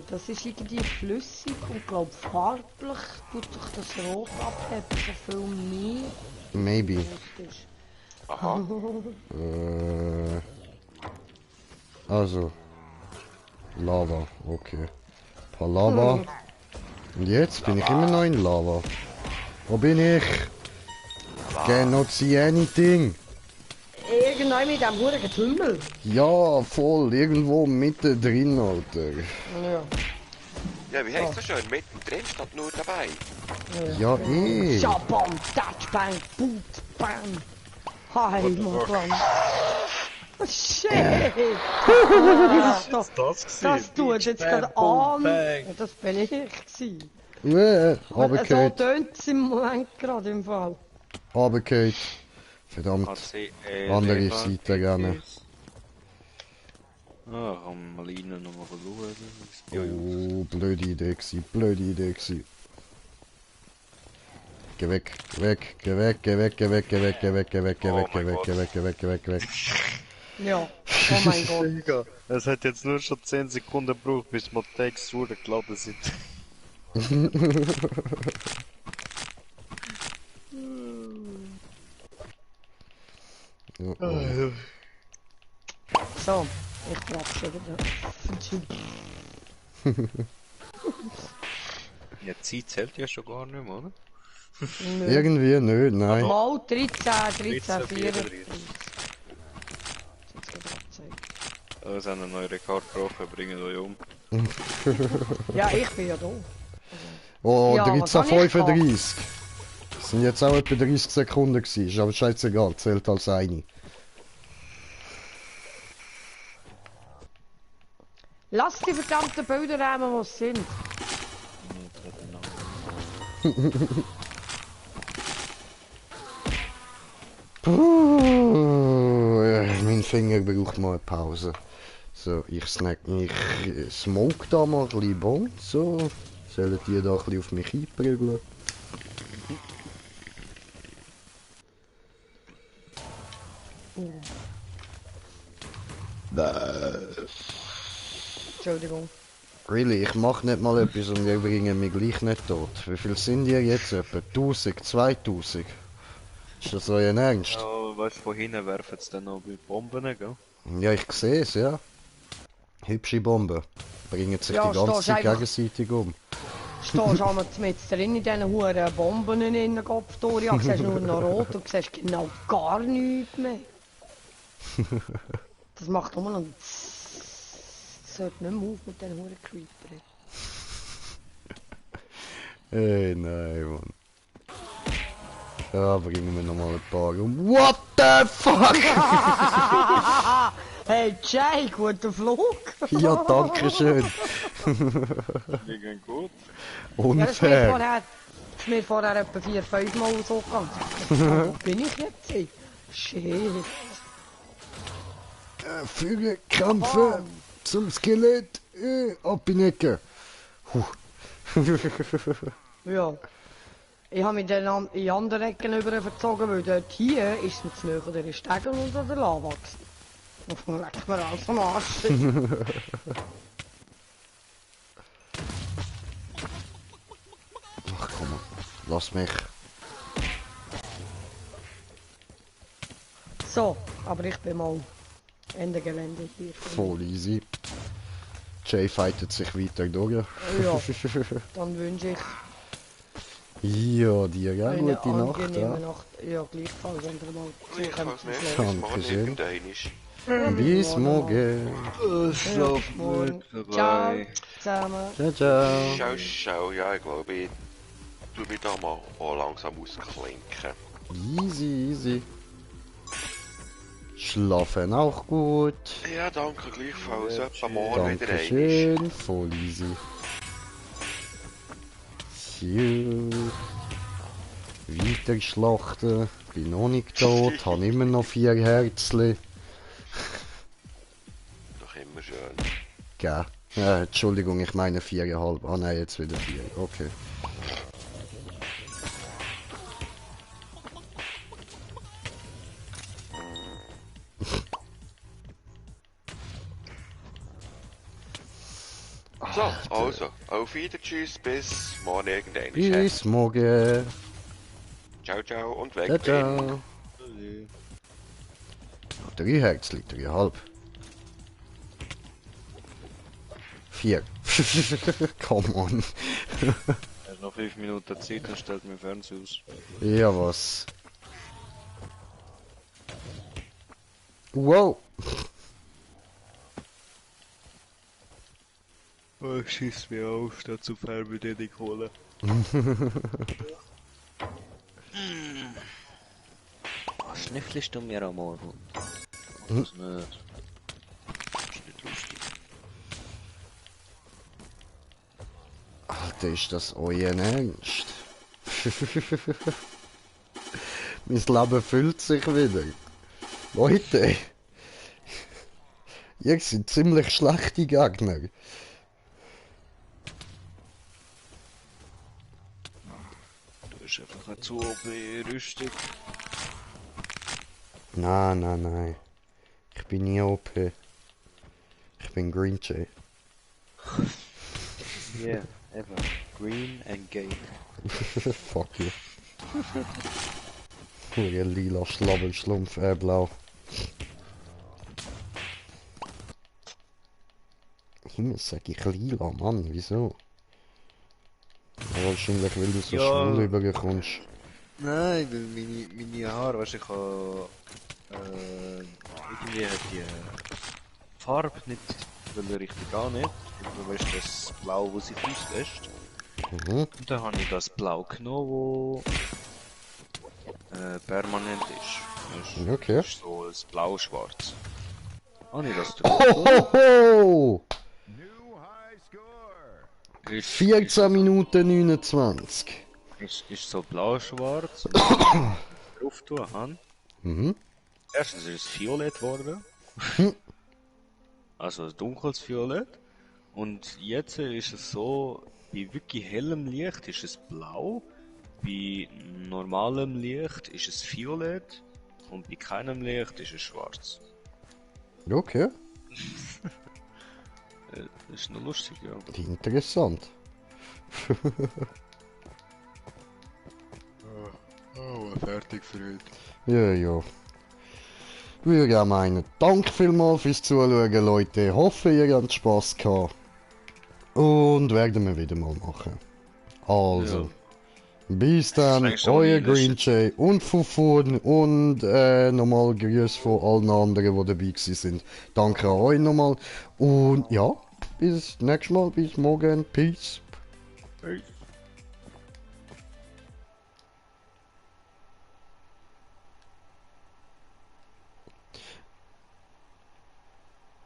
Das ist irgendwie flüssig und glaub farblich tut sich das Rot abheben, so viel mehr Maybe. bewusst ist. Aha. Also. Lava, okay. Paar Lava. Und jetzt bin ich immer noch in Lava. Wo bin ich? Cannot see anything. Irgendwann mit dem hurigen Tunnel. Ja, voll, irgendwo mittendrin, Alter. Ja. Ja, wie heißt das schon? Mittendrin steht nur dabei. Ja, eh. Shabam, Touchbang, Boot, Bang. Hi, Mann. Shit! Das tut jetzt gerade an. Ja, das bin ich gewesen. So Runtergefallen. tönt es im Moment gerade im Fall. Runtergefallen. Verdammt. Andere Seite rennen. Ah, kann mal rein und mal schauen. Oh, blöde Idee gewesen, blöde Idee gewesen. Geh weg, weg, geh weg, geh weg, geh weg, geh weg, geh weg, geh weg, geh weg, geh weg, geh weg, geh weg, geh weg, geh weg. Ja, oh mein Gott. Es hat jetzt nur schon 10 Sekunden gebraucht, bis wir die Texturen geladen sind. So, ich verabschiede wieder. Ja, die Zeit zählt ja schon gar nicht mehr, oder? Irgendwie nicht, nein. Mal 13, 34. 34. Wir haben einen neuen Rekord gebrochen, bringen euch um. Ja, ich bin ja da. Oh, Ja, was hab ich 13:35. Das sind jetzt auch etwa 30 Sekunden gewesen, ist aber scheißegal, zählt als eine. Lass die verdammten Bilder nehmen, wo sie sind. Mein Finger braucht mal eine Pause. So, ich smoke da mal ein bisschen Bon. So, sollen die da ein bisschen auf mich einprügeln? Entschuldigung. Really, ich mach nicht mal etwas und wir bringen mich gleich nicht tot. Wie viel sind ihr jetzt? Etwa 1000, 2000? Ist das euer Ernst? Ja, weißt du, von hinten werfen sie dann noch mit Bomben, gell? Ja, ich sehe es, ja. Hübsche Bomben. Bringen sich Ja, die ganze stehst Zeit einfach- gegenseitig um. Stehst du mit drin in diesen huren Bomben in den Kopf durch, ja, siehst nur noch rot und siehst genau gar nichts mehr. Das macht nur noch das hört nicht mehr auf mit diesen huren Creeper. Ey, nein, Mann. Ja, bringen wir nochmal ein paar um. What the fuck? Hey Jay, guter Flug! Ja, danke schön. Wir gehen gut. Ja, das ist mir Unfair. vorher, das ist mir vorher etwa 4-5 Mal so gegangen. Wo bin ich jetzt? Shit. Füge Krampfe zum Skelett. Ab in die Ecke. Ja. Ich habe mich dann in andere Ecken über verzogen, weil dort hier ist es mir zu nahe an den Stegen und an der Lava gewesen. Und leck mir alles am Arsch. Ach komm, lass mich. So, aber ich bin mal Ende Gelände hier. Voll easy. Jay fightet sich weiter durch. Ja, dann wünsche ich Ja, dir ja, eine gute Nacht. angenehme Ja. Nacht. Ja, gleichfalls, wenn ihr mal Gleichfalls zukommt. nicht. Danke Bis morgen schön. irgendein. Bis morgen. Schlaf Morgen. gut. Ciao Bye. zusammen. Ciao, ciao. Schau, schau, ja, ich glaube, ich tue mich da mal auch langsam ausklinken. Easy, easy. Schlafen auch gut. Ja, danke, gleichfalls. Etwa morgen wieder einmal. Dankeschön. Voll easy. So. Weiter schlachten. Bin noch nicht tot. Habe immer noch 4 Herzchen. Doch immer schön. Gell? Entschuldigung, ich meine 4,5. Ah nein, jetzt wieder 4. Okay. So, also, auf Wiedersehen, tschüss, bis morgen irgendein. Bis morgen. Ciao, ciao und weg. Ciao, bin. ciao. 3 Herzchen, 3,5. 4. Come on. Er hat noch 5 Minuten Zeit, dann stellt mir Fernseher aus. Ja, was? Wow. Oh, schieß mir auf, statt zu Fernbedienung holen. Was schnüffelst du mir am Morgen? Das nicht. Das ist nicht lustig. Alter, ist das euer Ernst? Mein Leben füllt sich wieder. Leute. Ihr seid ziemlich schlechte Gegner. Du bist einfach eine zu OP-Rüstung. Nein, nein, nein. Ich bin nie OP. Ich bin Green Jay. Yeah, ever. Green and gay. Fuck you. Ihr lila Schlabbelschlumpf, blau. Immer sag ich lila, Mann, wieso? Ja, wahrscheinlich, weil du so Ja. schwul überkommst. Nein, weil meine Haare, weißt du, ich habe irgendwie hat die Farbe nicht richtig an, nicht. Du weißt, das Blau, das sich auslässt. Mhm. Und dann habe ich das Blau genommen, das permanent ist. Weißt, Okay. das ist so ein Blau-Schwarz. Habe ich das drauf? Hohoho! New high score. Ist, 14 Minuten 29. ist so blau-schwarz. Drauf tun habe. Mhm. Erstens ist es violett geworden. Also ein dunkles Violett. Und jetzt ist es so, bei wirklich hellem Licht ist es blau, bei normalem Licht ist es violett und bei keinem Licht ist es schwarz. Okay. Das ist noch lustig, ja. Interessant. Oh, fertig für heute. Ja, ja. Ich würde auch meinen, danke vielmals fürs Zuschauen, Leute. Hoffe, ihr habt Spass gehabt. Und werden wir wieder mal machen. Also. Bis dann, Schlägst du euer mal Green ein, Jay und Fufun und nochmal Grüße von allen anderen, die dabei gewesen sind. Danke an euch nochmal. Und ja, bis nächstes Mal, bis morgen. Peace. Peace.